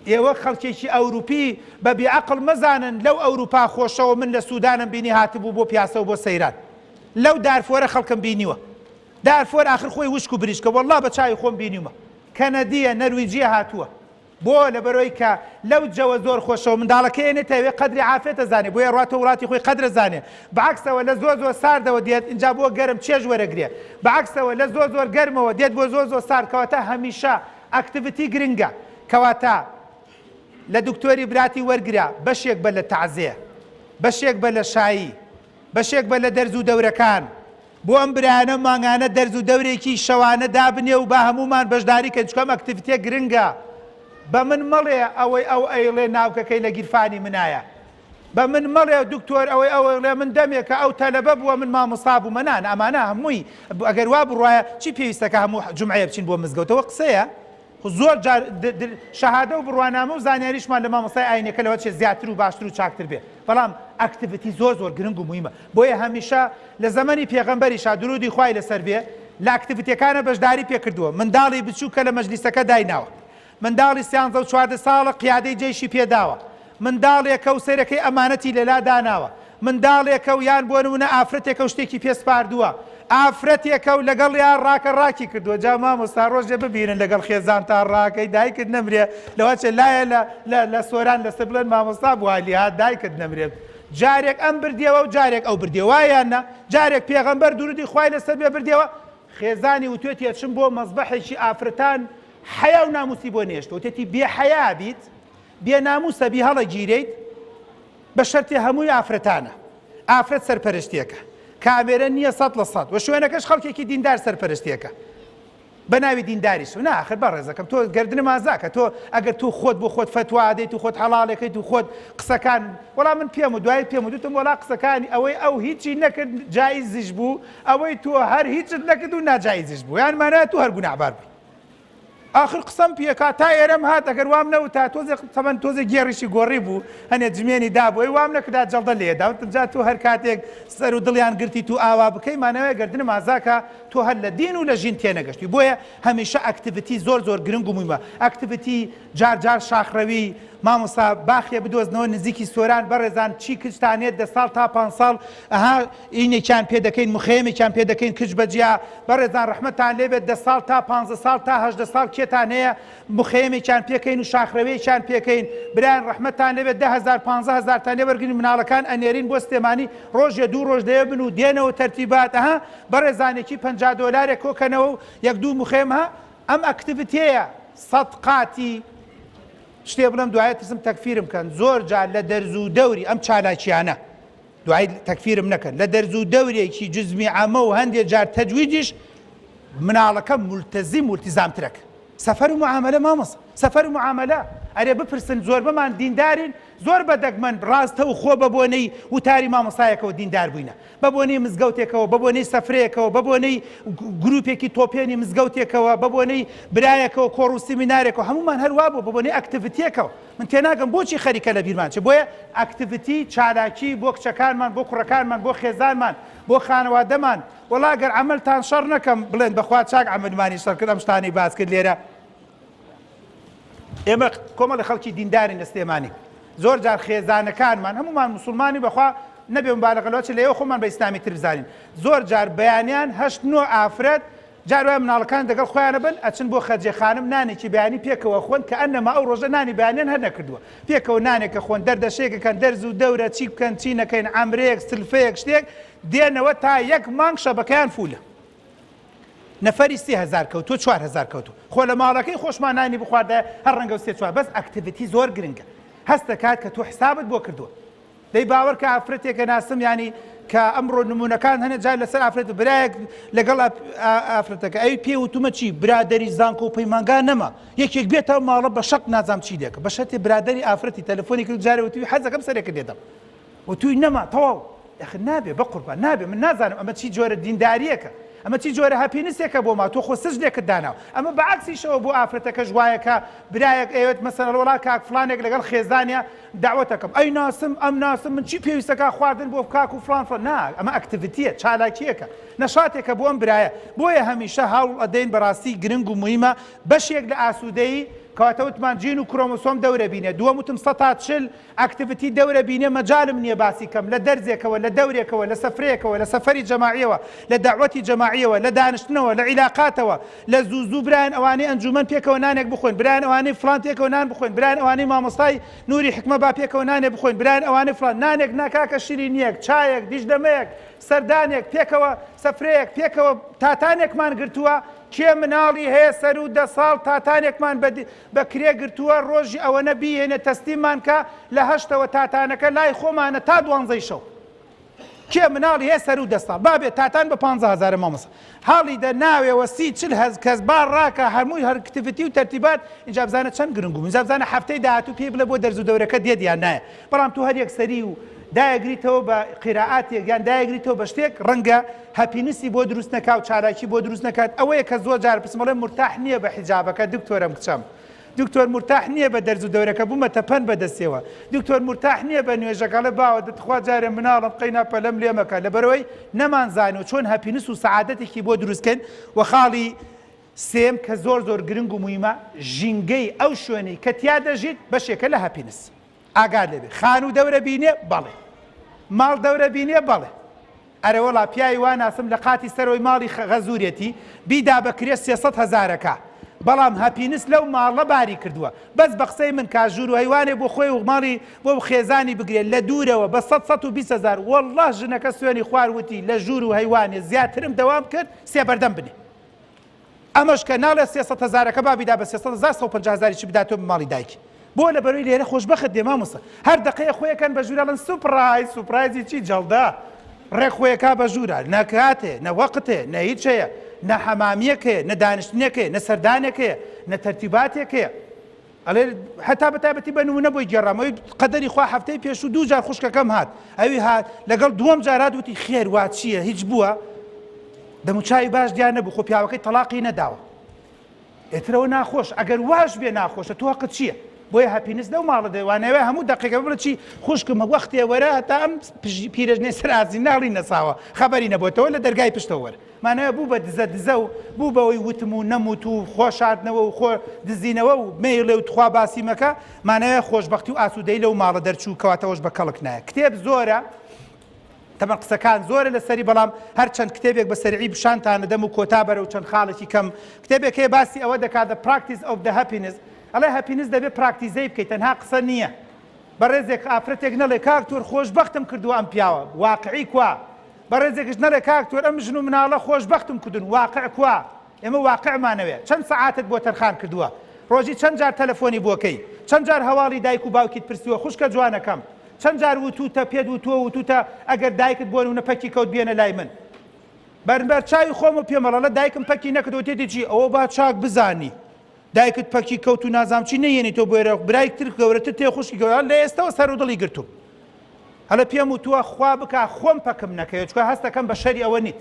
ئێوە خەڵکێکی ئەوروپی بە بێ عەقڵ مەزانن لەو ئەوروپا خۆشەوە من لە سودانم بینی هاتبوو بۆ پیاسە و بۆ سەیران لەو دارفۆرە خەڵکم بینیوە دارفۆر ئاخر خۆی وشک و بریشکە وەڵڵا بە چاوی خۆم بینیومە کەنەدیە نەرویجیە هاتووە بۆ لەبەرئەوەی کە لەو جەوە زۆر خۆشەوە منداڵەکەی ئەنێتە ئەوێ قەدری عافێت ئەزانێ بۆیە ئەڕواتەوە وڵاتی خۆی قەدر ئەزانێ بەعەکسەوە لە زۆر زۆر ساردەوە دێت ئینجا بۆ گەرم چێژ وەرەگرێ بەعەکسەوە لە زۆر زۆر گەرمەوە دێت بۆ زۆر زۆر سارد کەواتە هەمیشە activity گرنگە کەواتە لە دکتۆری براتی وەرگرە بەشێک بە لە تەعزێ بەشێک بە لە شایی بەشێک بە لە دەرز و دەورەکان بۆ ئەم برایانە مانگانە دەرز و دەورێکی شەوانە دابنێ و با هەموومان بەشداری کەین چونکە ئەم activity ە گرنگە بە من مەڵێ ئەوەی ئەو ئەیڵێ ناوکەکەی لە گیرفانی منایە بە من مەڵێ دکتۆر ئەوەی ئەو ئەیڵێ من دەمێکە ئەو تەلەبە بووە من مامۆستا بوومە نا نا ئەمانە هەمووی ئەگەر وا بڕوایە چی پێویستە کە هەموو جومعەیە بچین بۆ مزگەوتەوە قسەیە خۆ زۆر جار شەهادە و بڕوانامە و زانیاریشمان لە مامۆستای ئاینیەکە لەوە چێ زیاتر و باشتر و چاکتر بێ بەڵام activity زۆر زۆر گرنگ و مویمە بۆیە هەمیشە لە زەمەنی پێغەمبەریشا درودی خوای لەسەر بێ لە activity ەکانە بەشداری پێکردووە منداڵی بچووک کە لە مەجلیسەکە دایناوە منداڵی سیانزە و 14 ساڵە قیادەی جەیشی پێداوە منداڵێکە و سەرەکەی ئەمانەتی لەلا داناوە منداڵێکە و یان بۆ نمونە ئافرەتێکە و شتێکی پێ سپاردووە ئافرەتێکە و لەگەڵیا ڕاکە ڕاکی کردووە جا مامۆستا ڕۆژێ ببینن لەگەڵ خێزانتا ڕاکەی دایکت نەمرێ لەوەچێ لایە لە لە لە سۆران لەسەر بڵێن مامۆستا بوالی ها دایکت نەمرێ جارێک ئەم بردیەوە و جارێک ئەو بردیەوە وایە یان نا جارێک پێغەمبەر درودی خوای لەسەر بێ بردیەوە خێزانی وتوێتی ئەچم بۆ مەزبەحێکی ئافرەتان حەیا و ناموسی بۆ نێشتوە وتێتی بێ حەیا بیت بێ ناموسە بی هەڵەگیرێیت بە شەرتێ هەمووی ئافرەتانە ئافرەت سەرپەرشتیەکە کامێرە نییە سەد لە سەد وە شوێنەکەش خەڵکێکی دیندار سەرپەرشتیەکە بە ناوی دینداریش نا ئاخر بەڕێزەکەم تۆ گەردنم ئازاکە تۆ ئەگەر تۆ خۆت بۆ خۆت فەتوا دەیت و خۆت حەڵاڵەکەیت و خۆت قسەکان وەڵا من پێم و دوای پێم و دوتم وەڵا قسەکانی ئەوەی ئەو هیچی نەکرد جایزیش بوو ئەوەی تۆ هەر هیچت نەکرد و ناجایزیش بوو یان مانا تۆ هەر گوناهبار بووی ئاخر قسەم پێکا تا ئێرەم هات ئەگەر وام نەوتا تۆزێ تەمەن تۆزێ گێڕیشی گۆڕی بوو هەنێ جمێنی دابوو ئەی وام نەکردا جەڵدە لێدا وتم جا تۆ هەر کاتێک سەر و دڵیان گرتی تو ئاوا بکەی مانەوەی گەردنم ئازاکە تۆ هەر لە دین و لە ژین تێنەگەشتی بۆیە هەمیشە activity زۆر زۆر گرنگ و مویمە activity جار جار شاخڕەوی مامۆستا باخێ بدۆزنەوە نزیکی سۆران بەڕێزان چی کچتانێت دە ساڵ تا پان ساڵ ئەها ئینێکیان پێ دەکەین مخەیەمێکیان پێ دەکەین کچ بەجیا بەڕێزان ڕەحمەتان لێبێت دە ساڵ تا پانزە ساڵ تا 18 ساڵ. کێتان هەیە مخەیەمێکیان پێکەین و شاخرەوەیەکیان پێکەین برایان ڕەحمەتتان لێبێت 10000 15000 تان لێ وەرگرین مناڵەکان ئەنێرین بۆ سلێمانی ڕۆژێ دوو ڕۆژ لەوێ بن و دێنەوە تەرتیبات ئەها بەڕێزانێکی 50 دۆلارێک کۆکەنەوە و یەک دوو مخەیەم ها ئەم activity یە سەد قاتی شتێ بڵێم دوایە ترسم تەکفیرم کەن زۆر جار لە دەرز و دەوری ئەم چالاکیانە دوای تەکفیرم نەکەن لە دەرز و دەورێکی جزمی عامە و هەندێ جار تەجویدیش مناڵەکە مولتەزیم و التزامترەک سەفەر و معامەلە مامۆستا سەفەر و معامەلە ئەرێ بپرسن زۆربەمان دیندارین زۆر بە دەگمەن ڕاستە و خۆ بە بۆنەی وتاری مامۆستایەکەوە دیندار بووینە بە بۆنەی مزگەوتێکەوە بە بۆنەی سەفرەیەکەوە بە بۆنەی گروپێکی تۆپێنی مزگەوتێکەوە بە بۆنەی برایەکەوە کۆڕ و سیمینارێکەوە هەمومان هەر وابوو بە بۆنەی activity یەکەوە من تێناگەم بۆچی خەریکە لە بیرمان چێ بۆیە activity چالاکی بۆ کچەکانمان بۆ کوڕەکانمان بۆ خێزانمان بۆ خانەوادەمان وەڵا گەر عەمەلتان شەڕ نەکەم بڵێن بەخوا چاک عەمەلمانی شەڕ کرد ئەم شتانەی باس کرد لێرە ئێمە کۆمەڵی خەڵکی دیندارین لە سلێمانی زۆر جار خێزانەکانمان هەمومان مسلمانی بەخوا نەبێ مبالغە لەوە چ لە ئێوە خۆمان بە ئیسلامی تر بزانین زۆر جار بەیانیان هەشت نۆ ئافرەت جار وایە مناڵەکان دەگەڵ خۆیانە بن ئەچن بۆ خەجێ خانم نانێکی بەیانی پێکەوە خۆن کە ئەنەما ئەو ڕۆژە نانی بەیانیان هەر نەکردووە پێکەوە نانێکە خۆن دەردەشێک کەن دەرز و دەورە چی بکەن چی نەکەین عەمرەیەک سلفەیەک شتێک دێنەوە تا یەک مانگ شەبەکەیان فولە نەفەری 3000 کەوتووە 4000 کەوتووە خۆ لە ماڵەکەی خۆشمان نانی بخواردە هەر ڕەنگە و سێ چوار بەس activity زۆر گرنگە هەست دەکات کە تۆ حسابت بۆ کردووە دەی باوەر کە ئافرەتێکە ناسم یانی کە ئەمڕۆ نمونەکان هەنە جار لەسەر ئافرەت برایەک لەگەڵ ئافرەتەکە ئەوی پێ وتومە چی برادری زانکۆ و پەیمانگا نەما یەکێک بێتە ماڵە بە شەق نازام چی دێکە بە شەرتێ برادری ئافرەتی تەلەفۆنی کرد جارێ وتوی حەزەکەم سەرێکت لێدەم وتوی نەما تەواو ئەخر نابێ بە قوربان نابێ من نازانم ئەمە چی جۆرە دینداریەکە ئەمە چی جۆرە happiness ێکە بۆ ما تۆ خۆ سجنێکت داناوە ئەمە بە عەکسیشەوە بۆ ئافرەتەکەش وایە کە برایەک ئەیەوێت مەسەلەن وەڵا کاک فڵانێک لەگەڵ خێزانیا دەعوەتەکەم ئەی ناسم ئەم ناسم من چی پێویستەکە خواردن بۆ کاک و فڵان فڵان نا ئەمە activity یە چالاکیەکە نەشاتێکە بۆ ئەم برایە بۆیە هەمیشە هەوڵ ئەدەین بەڕاستی گرنگ و مویمە بەشێک لە ئاسوودەیی کەواتە وتمان جین و کرۆمۆسۆم دەورە بینێ دووەم وتم سەتا 40 activity دەورە بینێ مەجالم نیە باسی کەم لە دەرزێکەوە لە دەورێکەوە لە سەفرەیەکەوە لە سەفەری جەماعیەوە لە دەعوەتی جەماعیەوە لە دانشتنەوە لە عیلاقاتەوە لە زوو زوو برایان ئەوانەی ئەنجومەن پێکەوە نانێک بخۆین برایان ئەوانەی فڵان پێکەوە نان بخۆین برایان ئەوانەی مامۆستای نوری حیکمە با پێکەوە نانێ بخۆین برایان ئەوانەی فڵان نانێک نا کاکە شیرینیەک چایەک دیژدەمەیەک سەردانێک پێکەوە سەفرەیەک پێکەوە تاتانێکمان گرتووە کێ مناڵی هەیە سەروو دە ساڵ تاتانێکمان بە بە کرێ گرتووە ڕۆژی ئەوەنە بیهێنێ تەسلیممان کە لە هەشتەوە تاتانەکە لای خۆمانە تا دوانزەی شەو کێ مناڵی هەیە سەروو دە ساڵ با بێت تاتان بە پانزە هەزارە مامۆستا هەڵی دە ناوێوە سی چل هەز کەس با ڕاکە هەمووی هەر activity و تەرتیبات اینجا بزانە چەند گرنگ و اینجا بزانە هەفتەی داهاتوو پێی بڵێ بۆ دەرز و دەورەکە دێت یان نایە بەڵام تۆ هەر یەکسەری و دایەگریتەوە بە قیرائاتێک یان دایەگریتەوە بە شتێک ڕەنگە happiness ی بۆ دروست نەکا و چالاکی بۆ دروست نەکات ئەوەیە کە زۆر جار پرسم ئەڵێ مورتاح نییە بە حیجابەکە دکتۆرەم کچەم دکتۆر مورتاح نییە بە دەرز و دەورەکە بوومەتە پەن بە دەستیەوە دکتۆر مورتاح نییە بە نوێژەکە ئەڵێ باوە دە تخوا جارێ مناڵم قەینا پەلەم لێ مەکە لەبەرئەوەی نەمانزانیوە چۆن happiness و سەعادەتێکی بۆ دروست کەین وە خاڵی سێیەم کە زۆر زۆر گرنگ و مویمە ژینگەی ئەو شوێنەی کە تیا دەژیت بەشێکە لە happiness ئاگات لێ بێ خانوو دەورە بینێ بەڵێ ماڵ دەورە بینێ بەڵێ ئەرەوەڵا پیاوی وا ناسم لە قاتی سەرەوەی ماڵی خەزورێتی بیدا بە کرێ 300 هەزارەکە بەڵام happiness لەو ماڵە باری کردووە بەس بە قسەی من کا ژوور و هەیوانێ بۆ خۆی و ماڵی بۆ خێزانی بگرێ لە دوورەوە بە 100 120 هەزار والله ژنەکە سوێنی خوار وتی لە ژوور و هەیوانێ زیاترم دەوام کرد سێ بەردەم بنێ ئەمەش کە ناڵێ 300 هەزارەکە با بیدا بە 300 هەزار 150 هەزاریشی بداتەوە بە ماڵی دایکی بۆ لەبەرەوەی لێرە خۆشبەخت دێ مامۆستا هەر دەقەیە خۆیەکەن بە ژوورا ئەڵێن surprise surprise ی چی جەڵدە ڕێک خۆیەکا بە ژوورا نە کاتێ نە وەقتێ نە هیچ هەیە نە حەمامیەک هەیە نە دانیشتنێک هەیە نە سەردانێک هەیە نە تەرتیباتێک هەیە ئەڵێ هەتا بە تایبەتی بە نمونە بۆی گێڕامەوەی قەدەری خوا هەفتەی پێشوو دوو جار خوشکەکەم هات ئەوی هات لەگەڵ دووەم جار هات وتی خێر وا چییە هیچ بووە دەموچاوی باش دیار نەبوو خۆ پیاوەکەی تەلاقی نەداوە ئێترەوە ناخۆش ئەگەر واش بێ ناخۆشە تۆ هەقت چییە بۆیە happiness لەو ماڵە دێ وانەوێ هەموو دەقێکە بڵێ چی خوشکم وەختێ وەرە هەتا ئەم پیرەژنەی سەر ئازی ناڵی نەساوە خەبەری نەبۆتەوە لە دەرگای پشتەوە وەرە مانای بوو بە دزە دزە و بوو بەوەی وتم و نەموت و خۆ شاردنەوە و خۆ دزینەوە و مەیڵێ و تخوا باسی مەکە مانای خۆشبەختی و ئاسوودەی لەو ماڵە دەرچوو کەواتەوەش بە کەڵک نایە کتێب زۆرە. تەمەن قسەکان زۆرە لەسەری بەڵام هەر چەند کتێبێک بە سەریعی پیشانتان ئەدەم و کۆتا بەرەو چەند خاڵێکی کەم کتێبێک هەیە باسی ئەوە دەکات The Practice of the Happiness ئەڵێ happiness دەبێ پراکتیزەی بکەیت تەنها قسە نییە بەڕێزێک ئافرەتێک نەڵێ کاک تۆر خۆشبەختم کردووە ئەم پیاوە واقعی کوا بەڕێزێکش نەڵێ کاک تۆر ئەم ژن و مناڵە خۆشبەختم کردون واقع کوا ئێمە واقعمانەوێ چەند سەعاتت بۆ تەرخان کردووە ڕۆژی چەند جار تەلەفۆنی بۆکەی چەند جار هەواڵی دایک و باوکیت پرسیوە خوشکە جوانەکەم چەند جار وتوتە پێت وتووە وتوتە ئەگەر دایکت بۆ نمونە پەکی کەوت بێنە لای من بەربەر چاوی خۆم و پێمەڵەڵە دایکم پەکی نەکرد وتێتی چی ئەوە با چاک بزانی دایکت پەکی کەوت و نازام چی نەیەنی تۆ بۆێرە برای تر گەورەتر تێ خوشکی گەورە لە ئێستەوە سەر و دڵی گرتوم هەلە پێم وتووە خوا بکا خۆم پەکم نەکەوێت چکە هەستەکەم بە شەری ئەوە نیت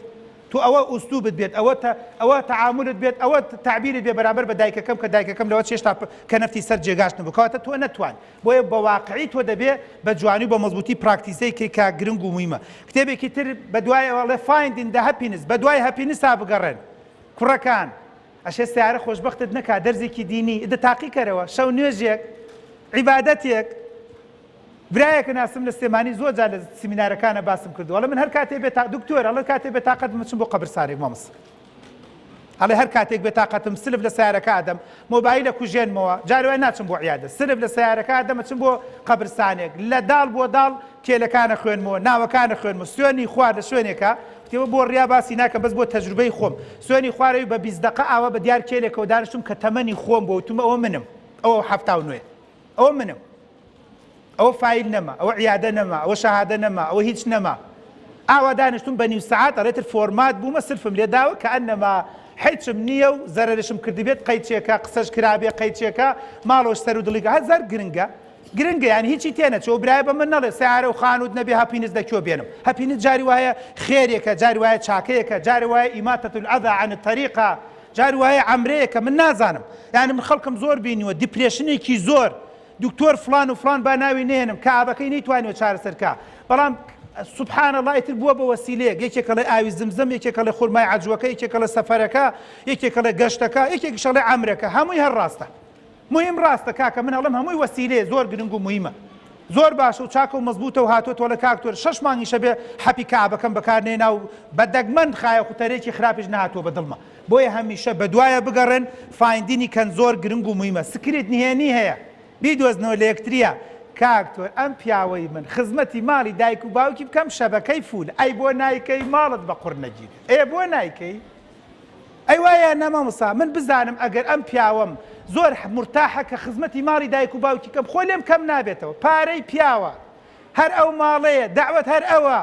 تو ئەوە ئوسلوبت بێت ئەوە ئەوە تەعامولت بێت ئەوە تەعبیرت بێ بەرامبەر بە دایکەکەم کە دایکەکەم لەوە چێشتا کە نەفتی سەر جێگاش نەبوو کەواتە تۆ نەتوان بۆیە بە واقعی تۆ دەبێ بە جوانی و بە مەزبوتی پراکتیزەی کەی کە گرنگ و مویمە کتێبێکی تر بە دوای ئەڵێ Finding the Happiness بە دوای happiness ا بگەڕێن کوڕەکان ئەشێ سیارە خۆشبەختت نەکا دەرزێکی دینی دە تاقی کەرەوە شەو نوێژێک عیبادەتێک برایەکە ناسم لە سلێمانی زۆر جار لە سیمینارەکانە باسم کردووە ئەڵێ من هەر کاتێ بێ دکتۆر ئەڵێ کاتێ بێ تاقەت بچم بۆ قەبرسانێک مامۆستا ئەڵێ هەر کاتێک بێ تاقەتم سلف لە سیارەکە ئەدەم مۆبایلە کوژێنمەوە جار وای ناچم بۆ عیادە سلف لە سیارەکە ئەدەم ئەچم بۆ قەبرسانێک لە داڵ بۆ داڵ کێلەکانە خوێنمەوە ناوەکانە خوێنمەوە سوێنی خوار لە شوێنێکە وتیەوە بۆ ڕیا باسی ناکەم بەس بۆ تەجروبەی خۆم سوێنی خوارەوی بە 20 دقە ئاوا بە دیار کێلێکەوە دانیشتم کە تەمەنی خۆم بۆ وتم ئەوە منم ئەوە 79 ئەوە منم ئەوە فایل نەما ئەوە عیادە نەما ئەوە شەهادە نەما ئەوە هیچ نەما ئاوا دانیشتم بە نیو سەعات ئەڵێتر format بوومە سلفم لێ داوە کە ئەنەما حیچم نییە و زەرەرشم کردبێت قەیچێکە قسەش کرابێ قەیچێکە ماڵۆش سەر و دڵیگە هەزار گرنگە گرنگە یان هیچی تێنەچەوە برایە بە من نەڵێ سیارە و خانوت نەبێ happiness لە کوێ بێنم happiness جاری وایە خێرێکە جاری وایە چاکەیەکە جاری وایە إماطة الأذى عن الطريق ە جاری وایە عەمرەیەکە من نازانم یانی من خەڵکم زۆر بینیوە depression ێکی زۆر دکتۆر فلان و فلان با ناوی نێنم کەئابەکەی نەیتوانیوە چارەسەر کا بەڵام سبحان الله ئیتر بووە بە وەسیلەیەک یەکێک ئەڵێ ئاوی زمزم یەکێک ئەڵێ خورمای عەجوەکە یەکێک ئەڵێ سەفەرەکە یەکێک ئەڵێ گەشتەکە یەکێکیش ئەڵێ عەمرەکە هەمووی هەر ڕاستە مهم ڕاستە کاکە من ئەڵێم هەمووی وەسیلەیە زۆر گرنگ و مهمە زۆر باشە و چاکە و مەزبوتە و هاتووە تۆڵە کاک تۆر شەش مانگیشە بێ حەپی کەئابەکەم بەکار نێنا و بە دەگمەن خایە خوتەرێکی خراپیش نەهاتووە بە دڵمە بۆیە هەمیشە بەدوایە بگەڕێن finding ی کەن زۆر گرنگ و مهمە secret نهێنی هەیە بیدۆزنەوە لە یەکتریە کاک تۆر ئەم پیاوەی من خزمەتی ماڵی دایک و باوکی بکەم شەبەکەی full ئەی بۆ نایکەی ماڵت بە قوڕ نەگیرێ ئێ بۆ نایکەی ئەی وایە یان نا مامۆستا من بزانم ئەگەر ئەم پیاوەم زۆر مورتاحە کە خزمەتی ماڵی دایک و باوکی کەم خۆ لێم کەم نابێتەوە پارەی پیاوە هەر ئەو ماڵەیە دەعوەت هەر ئەوە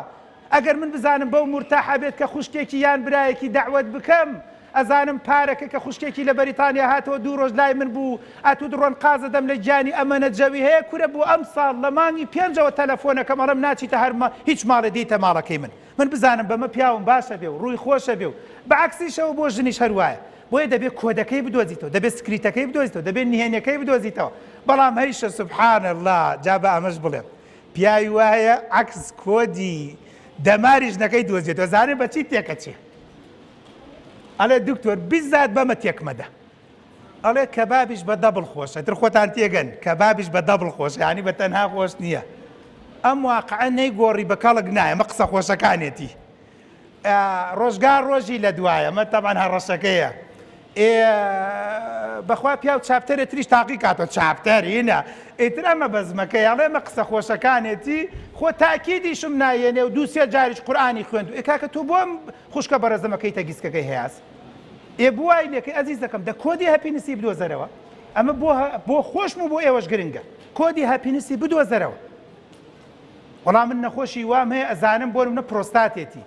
ئەگەر من بزانم بەو مورتاحە بێت کە خوشکێکی یان برایەکی دەعوەت بکەم ئەزانم پارەکە کە خوشکێکی لە بەریتانیا هاتەوە دوو ڕۆژ لای من بوو ئەتوت ڕۆن قازە دەم لە گیانی ئەمەنە جەوی هەیە کورە بۆ ئەم ساڵ لە مانگی پێنجەوە تەلەفۆنەکەم ئەڵێم ناچیتە هەر هیچ ماڵێ دێیتە ماڵەکەی من من بزانم بەمە پیاوم باشە بێ و ڕووی خۆشە بێ و بە عەکسیشەوە بۆ ژنیش هەر وایە بۆیە دەبێ کۆدەکەی بدۆزیتەوە دەبێ secret ەکەی بدۆزیتەوە دەبێ نهێنیەکەی بدۆزیتەوە بەڵام هەیشە سبحان اللە جا بە ئەمەش بڵێم پیاوی وایە عەکس کۆدی دەماری ژنەکەی دۆزیەتەوە زانێ بە چی تێکەچێ ئەڵێ دکتۆر بیزات بەمە تێکمەدە ئەڵێ کەبابیش بە double خۆشە تر خۆتان تێگەن کەبابیش بە double خۆشە یانی بە تەنها خۆش نییە ئەم واقعە نەیگۆڕی بە کەڵک نایە مە قسە خۆشەکانێتی ڕۆژگار ڕۆژی لە دوایە مە تەمان هەڕەشەکەیە ئێ بەخوا پیاو chapter ێ تریش تاقی کاتەوە chapter ینە ئیتر ئەمە بەزمەکەی ئەڵێ مە قسە خۆشەکانێتی خۆ تاکیدیشم نایەنێ و دوو سێ جاریش قورئانی خوێند ئێ کاکە تۆ بۆم خوشکە بەڕێزەمەکەی تە گیسکەکەی هەیاس ئێ بۆ وای لێکەی ئەزیزەکەم دە کۆدی happiness ی بدۆزەرەوە ئەمە بۆ بۆ خۆشم و بۆ ئێوەش گرنگە کۆدی happiness ی بدۆزەرەوە وەڵام من نەخۆشی وام هەیە ئەزانم بۆ منە پرۆستاتێتی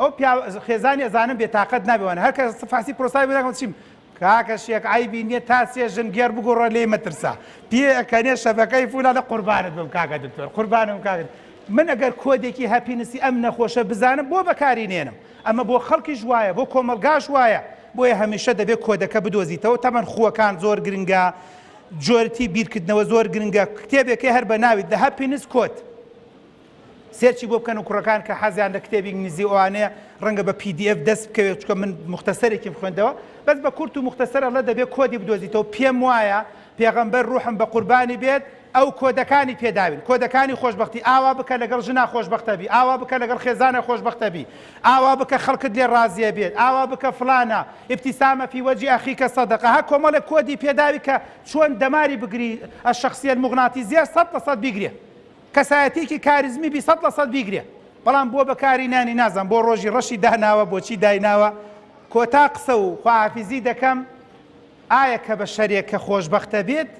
ئەو پیا خێزانی ئەزانم بێتاقەت نابێوانە هەر کەس فاسی پرۆستات بێ چیم کاکە شێک عیبی نییە تا سێ ژن گێر بگۆڕە لێی مەترسە پێ ئەکەنێ شەبەکەی فولا لە قوربانت بم کاکە دکتۆر قوربانم کاکە من ئەگەر کۆدێکی happiness ی ئەم نەخۆشە بزانم بۆ بەکاری نێنم ئەمە بۆ خەڵکیش وایە بۆ کۆمەڵگاش وایە بۆیە هەمیشە دەبێت کۆدەکە بدۆزیتەوە تەمەن خووەکان زۆر گرنگە جۆرتی بیرکردنەوە زۆر گرنگە کتێبێکی هەر بە ناوی The Happiness Code search ی بۆ بکەن و کوڕەکان کە حەزیان لە کتێبی ئینگلیزی ئەوانەیە ڕەنگە بە PDF دەست بکەوێت چونکە من موختەسەرێکیم خوێندەوە بەس بە کورت و موختەسەر ئەڵێ دەبێت کۆدی بدۆزیتەوە پێم وایە پێغەمبەر ڕوحم بە قوربانی بێت. ئەو کۆدەکانی پێداوین کۆدەکانی خۆشبەختی ئاوا بکە لەگەڵ ژنا خۆشبەختە بی ئاوا بکە لەگەڵ خێزانە خۆشبەختە بی ئاوا بکە خەڵکت لێ ڕازیە بێت ئاوا بکە فلانە ابتسامە فی وجه اخیک صدقە ها کۆمەڵێک کۆدی پێداوی کە چۆن دەماری بگری الشخصیە المغناطیسیە 100% بیگرێ کەسایەتیەکی کاریزمی بی 100% بیگرێ بەڵام بۆ بەکاری نانی نازانم بۆ ڕۆژی ڕەشی داناوە بۆچی دایناوە کۆتا قسە و خواحافیزی دەکەم ئایا کە بەشەرێک کە خۆشبەختە بێت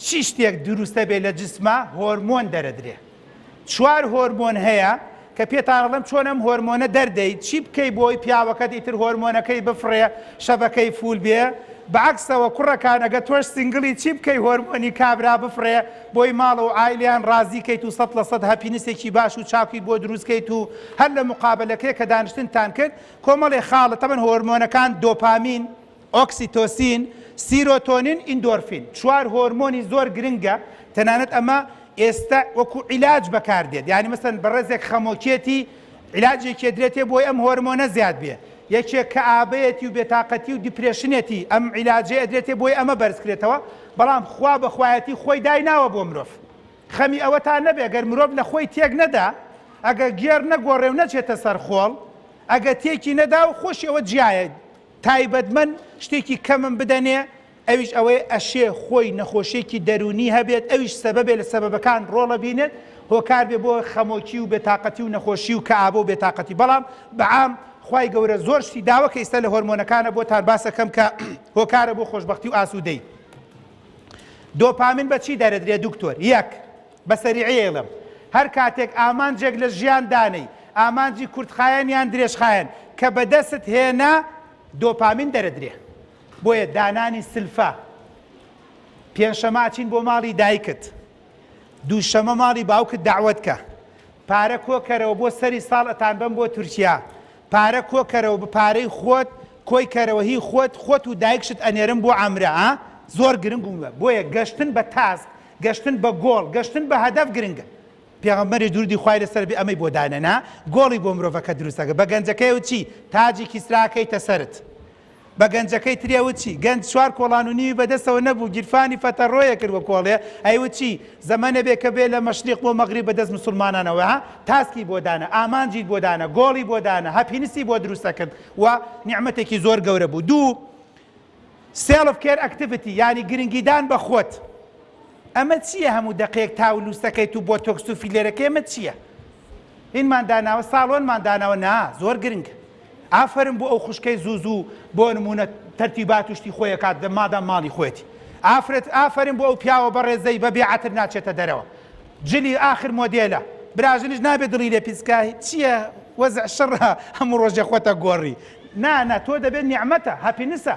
چی شتێک دروستە بێ لە جسما هۆرمۆن دەرەدرێ چوار هۆرمۆن هەیە کە پێتان ئەڵێم چۆن ئەم هۆرمۆنە دەردەی چی بکەی بۆی پیاوەکەت ئیتر هۆرمۆنەکەی بفڕێ شەبەکەی full بێ بەعەکسەوە کوڕەکان ئەگە تۆش single ی چی بکەی هۆرمۆنی کابرا بفڕێ بۆی ماڵ و عایلیان ڕازی کەیت و 100% happiness ێکی باش و چاکی بۆ دروست کەیت و هەر لە مقابەلەکەی کە دانیشتنتان کرد کۆمەڵێ خاڵە تەبەن هۆرمۆنەکان دۆپامین ئۆکسیتۆسین، سیرۆتۆنین، ئیندۆرفین چوار هۆرمۆنی زۆر گرنگە، تەنانەت ئەمە ئێستا وەکو عیلاج بەکاردێت، یانی مەسەن بەڕێزێک خەمۆکیەتی عیلاجێکی ئەدرێتێ بۆی ئەم هۆرمۆنە زیاد بێ، یەکێک کەئابەیەتی و بێتاقەتی و depression ێتی ئەم عیلاجەی ئەدرێتێ بۆی ئەمە بەرزکرێتەوە، بەڵام خوا بە خوایەتی خۆی دایناوە بۆ مرۆڤ. خەمی ئەوەتان نەبێ گەر مرۆڤ لە خۆی تێک نەدا، ئەگەر گێڕ نەگۆڕێ و نەچێتە سەر خۆڵ، ئەگەر تێکی نەدا و خۆشی ئەوە جیایە، تایبەتمەند شتێکی کەمم بدەنێ ئەویش ئەوەیە ئەشێ خۆی نەخۆشیەکی دەروونی هەبێت ئەویش سەبەبێ لە سەبەبەکان ڕۆڵەبینێت هۆکار بێ بۆ خەمۆکی و بێتاقەتی و نەخۆشی و کەئابە و بێتاقەتی بەڵام بەعام خوای گەورە زۆر شتی داوە کە ئیستا لە هۆرمۆنەکانە بۆتان باسەکەم کە هۆکارە بۆ خۆشبەختی و ئاسوودەی دۆپامین بە چی دەرەدرێ دکتۆر یەک بە سەریعی ئەیڵێم هەر کاتێک ئامانجێک لە ژیان دانێی، ئامانجی کورتخایەن یان درێژخایەن، کە بەدەست هێنا دۆپامین دەرەدرێ. بۆیە دانانی سلفە، پێنجشەمە ئەچین بۆ ماڵی دایکت، دووشەمە ماڵی باوکت دەعوەت کە، پارە کۆکەرەوە بۆ سەری ساڵ ئەتانبەم بۆ تورکیا، پارە کۆکەرەوە بە پارەی خۆت کۆی کەرەوە هی خۆت، خۆت و دایکشت ئەنێرم بۆ عەمرە، ئا زۆر گرنگ و بۆیە گەشتن بە task گەشتن بە گۆڵ، گەشتن بە هەدەف گرنگە. پێغەمبەریش دروودی خوای لەسەر بێ ئەمەی بۆ دانەنا، گۆڵی بۆ مرۆڤەکە دروست دەکرد. بە گەنجەکەی وت چی؟ تاجی کیسرا کەیتە سەرت. بە گەنجەکەی تری وت چی؟ گەنج چوار کۆڵان و نیوی بەدەستەوە نەبوو، گیرفانی فەتەڕۆیە کرد وە کۆڵێ، ئەی وت چی؟ زەمەنە بێ کە بێ لە مەشریق بۆ مەغریب بە دەست مسوڵمانانەوە، ها؟ task ی بۆ دانا، ئامانجیت بۆ دانا، گۆڵی بۆ دانا، happiness ی بۆ دروست دەکرد و نیعمەتێکی زۆر گەورە بوو. دوو. Self care activity یانی گرنگیدان بە خۆت ئەمە چییە هەموو دەقەیەک تاو لوسەکەیت و بۆتۆکس و فیلەرەکەی ئەمە چییە هینمان داناوە ساڵۆنمان داناوە نا زۆر گرنگە ئافەرم بۆ ئەو خوشکەی زوو زوو بۆ نمونە تەرتیبات و شتی خۆی ئەکات مادام ماڵی خۆیەتی ئافرەت ئافەرم بۆ ئەو پیاوە بەڕێزەی بە بێ عەتر ناچێتە دەرەوە جلی ئاخر مۆدێلە براژنیش نابێ دڵی لێ پیسکا چییە وەزع شڕە هەموو ڕۆژێ خۆتە گۆڕی نا نا تۆ دەبێت نیعمەتە happiness ە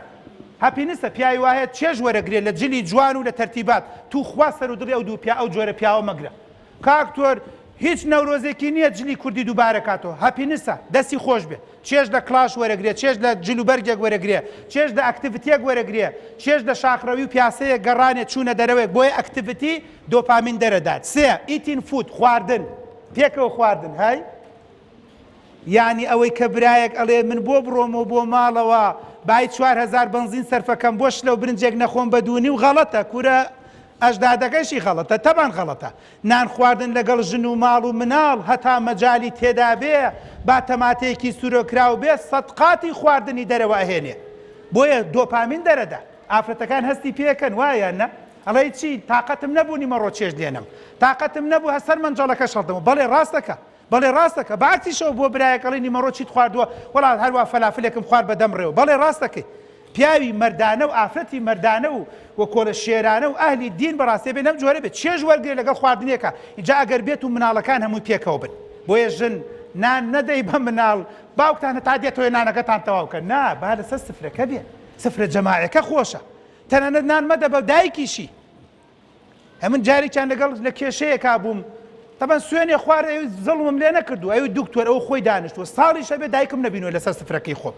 happiness ە پیاوی وایە چێژ وەرەگرێ لە جلی جوان و لە تەرتیبات توخوا سەرو دڵی ئەو دوو پیا ئەو جۆرە پیاوە مەگرە کاک تۆر هیچ نەورۆزێکی نییە جلی کوردی دووبارە کاتەوە happiness ە دەستی خۆش بێ چێژ لە کڵاش وەرەگرێ چێژ لە جل و بەرگێک وەرەگرێ چێژ لە activity ێک وەرەگرێ چێژ لە شاخڕەوی و پیاسەیەک گەڕانێ چوونە دەرەوەیەک بۆیە activity دۆپامین دەرەدات سێ eating food خواردن پێکەوە خواردن هەی یانی ئەوەی کە برایەک ئەڵێ من بۆ بڕۆمەوە بۆ ماڵەوە بای 4000 بەنزین سەرفەکەم بۆ شلە و برنجێک نەخۆم بە دوونی و غەڵەتە کورە ئەژدادەکەشی غەڵەتە تەبان غەڵەتە نان خواردن لەگەڵ ژن و ماڵ و مناڵ هەتا مەجالی تێدا بێ با تەماتەیەکی سورۆکراو بێ سەدقاتی خواردنی دەرەوە ئەهێنێ بۆیە دۆپامین دەرەدا ئافرەتەکان هەستی پێکەن وایە یان نا ئەڵێی چی تاقەتم نەبوو نیمەڕۆ چێژ لێنەم تاقەتم نەبوو هەر سەر مەنجەڵەکەش هەڵدەمەوە بەڵێ ڕاستەکە بەڵێ ڕاست دەکا بە عەکسیشەوە بۆ برایەک ئەڵێی نیمەڕۆ چیت خواردووە وەڵا هەروا فەلافلێکم خوارد بە دەم ڕێوە بەڵێ ڕاست دەکەی پیاوی مەردانە و ئافرەتی مەردانە و و کۆلە شێرانە و ئەهلی دین بەڕاستی بێ لەم جۆرە بێت چێژ وەرگێ لەگەڵ خواردنێکە ئینجا ئەگەر بێت و مناڵەکان هەمووی پێکەوە بن بۆیە ژن نان نەدەی بە مناڵ باوکتان هەتا دێتەوە نانەکەتان تەواو کە نا با لەسەر سفرەکە بێ سفرە جەماعەکە خۆشە تەنانەت نان مەدە بە دایکیشی ئەمن جارێکیان لەگەڵ لە کێشەیەکا بووم تەبەن سوێنێ خوارد ئەوی زەڵمم لێ نەکردو ئەوی دکتۆر ئەو خۆی دانیشتووە ساڵیش هەبێ دایکم نەبینوە لەسەر سفرەکەی خۆم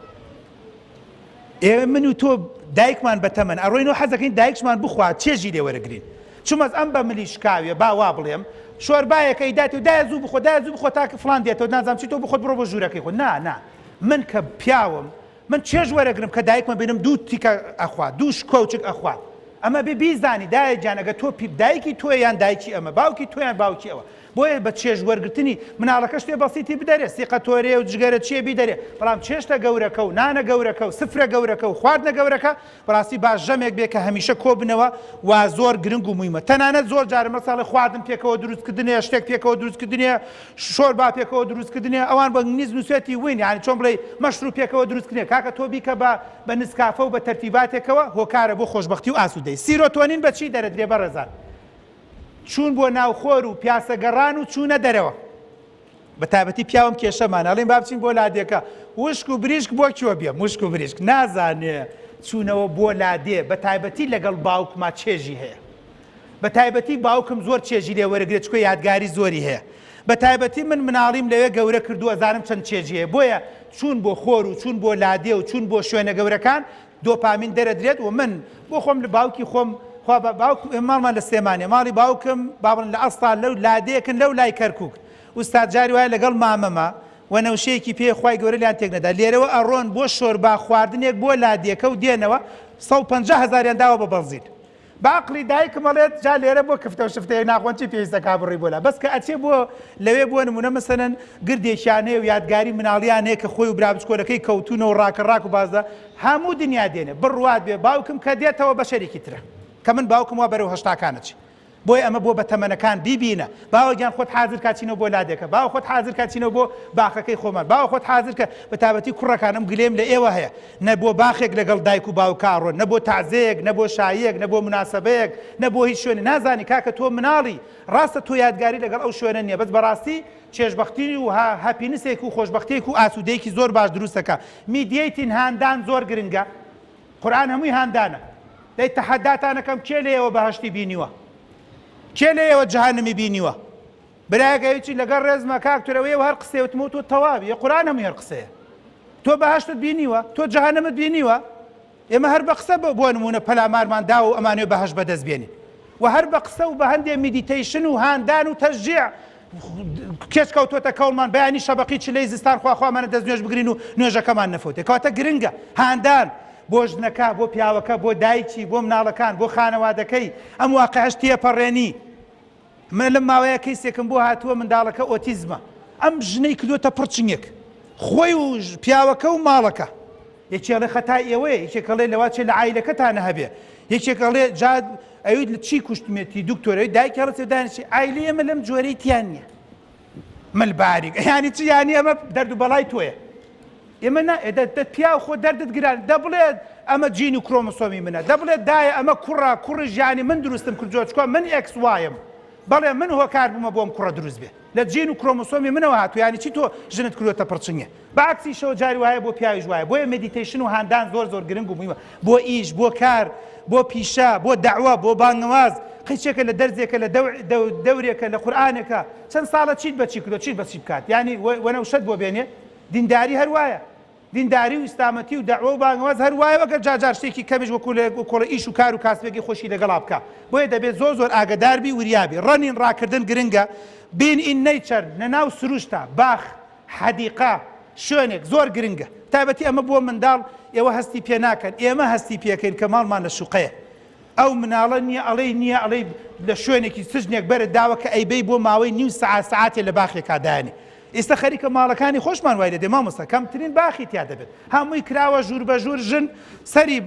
ئێ من و تۆ دایکمان بەتەمەن ئەڕۆین و حەزەکەین دایکشمان بخوا چێژی لێ وەرەگرین چمەز ئەم بە ملی شکاوێ با وا بڵێم شۆربایەکە ئیداتی و دایە زوو بخۆ دایە زوو بخۆ تاکە فلان دێتەوە نازانم چی تۆ بخۆت بڕۆ بۆ ژوورەکەی خۆ نا نا من کە پیاوم من چێژ وەرەگرم کە دایکمە بینم دوو تیکە ئەخوا دوو شکۆچک ئەخوات. ئەمە بێ بیزانی دایە گیان ئەگە تۆ دایکی تۆیە یان دایکی ئەمە باوکی تۆ یان باوکی ئەوە بۆیە بە چێژ وەرگرتنی مناڵەکە شتێ بەسیتی بدەرێ سیقە تۆرێ و جگەرە چیە بیدەرێ بەڵام چێشتە گەورەکە و نانە گەورەکە و سفرە گەورەکە و خواردنە گەورەکە بەڕاستی با ژەمێک بێ کە هەمیشە کۆبنەوە وا زۆر گرنگ و مویمە تەنانەت زۆر جار مەساڵی خواردن پێکەوە دروستکردنێ شتێک پێکەوە دروستکردنێ شۆربا پێکەوە دروستکردنێ ئەوان بە ئینگلیز نووسێتی wine یانی چۆن بڵێی مەشروب پێکەوە دروستکردنێ کاکە تۆ بیکە بە بە نسکافە و بە تەرتیباتێکەوە هۆکارە بۆ خۆشبەختی و ئاسوودەی سیرۆتۆنین بە چی دەرەدرێ بەڕێزان چوون بۆ ناوخۆر و پیاسە گەڕان و چوونە دەرەوە بە تایبەتی پیاوم کێشەمان ئەڵێن با بچین بۆ لادێکە وشک و بریشک بۆ کوێ بێم وشک و بریشک نازانێ چوونەوە بۆ لادێ بە تایبەتی لەگەڵ باوکما چێژی هەیە بە تایبەتی باوکم زۆر چێژی لێ وەرەگرێت چکۆ یادگاری زۆری هەیە بە تایبەتی من مناڵیم لەوێ گەورە کردووە زانم چەند چێژی هەیە بۆیە چوون بۆ خۆر و چوون بۆ لادێ و چوون بۆ شوێنە گەورەکان دۆپامین دەرەدرێت و من بۆ خۆم لە باوکی خۆم خوا بە باوکم ئێمە ماڵمان لە سلێمانیە ماڵی باوکم با بڵێن لە ئەستا لەو لادێکن لەو لای کەرکوک ئوستاد جاری وایە لەگەڵ مامەمە وەنەوشەیەکی پێ خوای گەورە لیان تێک نەدا لێرەوە ئەڕۆن بۆ شۆربا خواردنێک بۆ لادێکە و دێنەوە 150 هەزاریان داوە بە بەنزین بە عەقڵی دایکم ئەڵێت جا لێرە بۆ کفتە و شفتەیەک ناخۆن چی پێویستە کا بڕی بۆ لا بەس کە ئەچێ بۆ لەوێ بۆ نمونە مەسەلەن گردێکیان هەیە و یادگاری مناڵیان هەیە کە خۆی و برا بچکۆلەکەی کەوتونە و ڕاکە ڕاک و بازدە هەموو دنیا دێنێ بڕوات بێ باوکم کە دێتەوە بەشەرێکی ترە کە من باوکم وا بەرەو هەشتاکان ئەچێ بۆیە ئەمە بۆ بەتەمەنەکان بیبینە. باوە گیان خۆت حازر کە چینەوە بۆ لادێکە. باوە خۆت حازر کە چینەوە بۆ باخەکەی خۆمان. باوە خۆت حازر کە بە تایبەتی کوڕەکان ئەم گلەیەم لە ئێوە هەیە. نە بۆ باخێک لەگەڵ دایک و باوکا ئەڕۆن، نە بۆ تەعزێیەک، نە بۆ شاییەک، نە بۆ موناسەبەیەک، نە بۆ هیچ شوێنێ. نازانی کاکە تۆ مناڵی. ڕاستە تۆ یادگاری لەگەڵ ئەو شوێنە نییە بەس بەڕاستی چێژبەختی و happiness ێک و خۆشبەختییەک و ئاسوودەیەکی زۆر باش دروست دەکا. mediating هاندان زۆر گرنگە. قورئان هەمووی هاندانە. دەی تەحەداتان ئەکەم کێ لە ئێوە بەهەشتی بینیوە؟ کێ لە ئێوە جەهەنمی بینیوە؟ برایەک ئەوی چی لەگەڵ ڕێزمە کاک تورە ئێوە هەر قسەیە وتمەوە تۆ تەواوی یە قورئان هەمووی هەر قسەیە. تۆ بەهەشتت بینیوە؟ تۆ جەهەنمت بینیوە؟ ئێمە هەر بە قسە بۆ نموونە پەلامارمان داوە و ئەمانەوێ بەهەشت بەدەست بێنین. و هەر بە قسە و بە هەندێ meditation و هاندان و تەشجیع کێچ کەوتۆتە کەوڵمان بەیانی شەبەقی چلەی زستان خوا خوامانە دەست نوێژ بگرین و نوێژەکەمان نەفەوتێ کەواتە گرنگە هاندان بۆ ژنەکە بۆ پیاوەکە بۆ دایکی بۆ مناڵەکان بۆ خانەوادەکەی ئەم واقعش تێپەڕێنی من لەم ماوەیە کەیسێکم بۆ هاتووە منداڵەکە ئۆتیزمە ئەم ژنەی کردوتە پڕچنگێک خۆی و پیاوەکە و ماڵەکە یەکێ ئەڵێ خەتای ئێوەیە یەکێک ئەڵێ لەواچێ لە عایلەکەتانە هەبێ یەکێک ئەڵێ جا ئەوی لە چی کوشتمێتی دکتۆر ئەوی دایکی هەڵەچێ دانیشی عایلەی ئێمە لەم جۆرەی تیان نییە مل باریک یانی چی یانی ئەمە دەرد و بەڵای تۆیە ئێمە نا دە دە پیاو خۆ دەردت گران دەبڵێت ئەمە جین و کرۆمۆسۆمی منە دەبڵێت دایە ئەمە کوڕە کوڕی ژیانی من دروستم کردووە چکە من X Y م بەڵێ من هۆکار بوومە بۆم کوڕە دروست بێ لە جین و کرۆمۆسۆمی منەوە هاتووە یانی چی تۆ ژنت کردووەتە پڕچنگێ بە عەکسیشەوە جاری وایە بۆ پیاویش وایە بۆیە meditation و هاندان زۆر زۆر گرنگ و موهیمە بۆ ئیش بۆ کار بۆ پیشە بۆ دەعوە بۆ بانگەواز قیچێکە لە دەرزێکە لە دەورێکە لە قورئانێکە چەند ساڵە چیت بە چی کردووە چیت بە چی بکات یانی وەنەوشەت بۆ بێنێ دینداری هەر وایە دینداری و ئیسلامەتی و دەعوە و بانگەواز هەر وایە ئەگەر جار جار شتێکی کەمیش وەکو لە کۆڵە ئیش و کار و کاسبێکی خۆشی لەگەڵا بکا بۆیە دەبێت زۆر زۆر ئاگەدار بی وریا بی running ڕاکردن گرنگە being in nature لە ناو سروشتا باخ حەدیقە شوێنێک زۆر گرنگە تایبەتی ئەمە بۆ منداڵ ئێوە هەستی پێ ناکەن ئێمە هەستی پێکەین کە ماڵمان لە شوقەیە ئەو مناڵە نییە ئەڵێی نییە ئەڵێی لە شوێنێکی سجنێک بەرت داوە کە ئەیبەی بۆ ماوەی نیو سەعات سەعاتێ لە باخێکا دایەنێ ئیستە خەریکە ماڵەکانی خۆشمان وای لێدێ مامۆستا کەمترین باخی تیا دەبێت هەمووی کراوە ژوور بە ژوور ژن سەری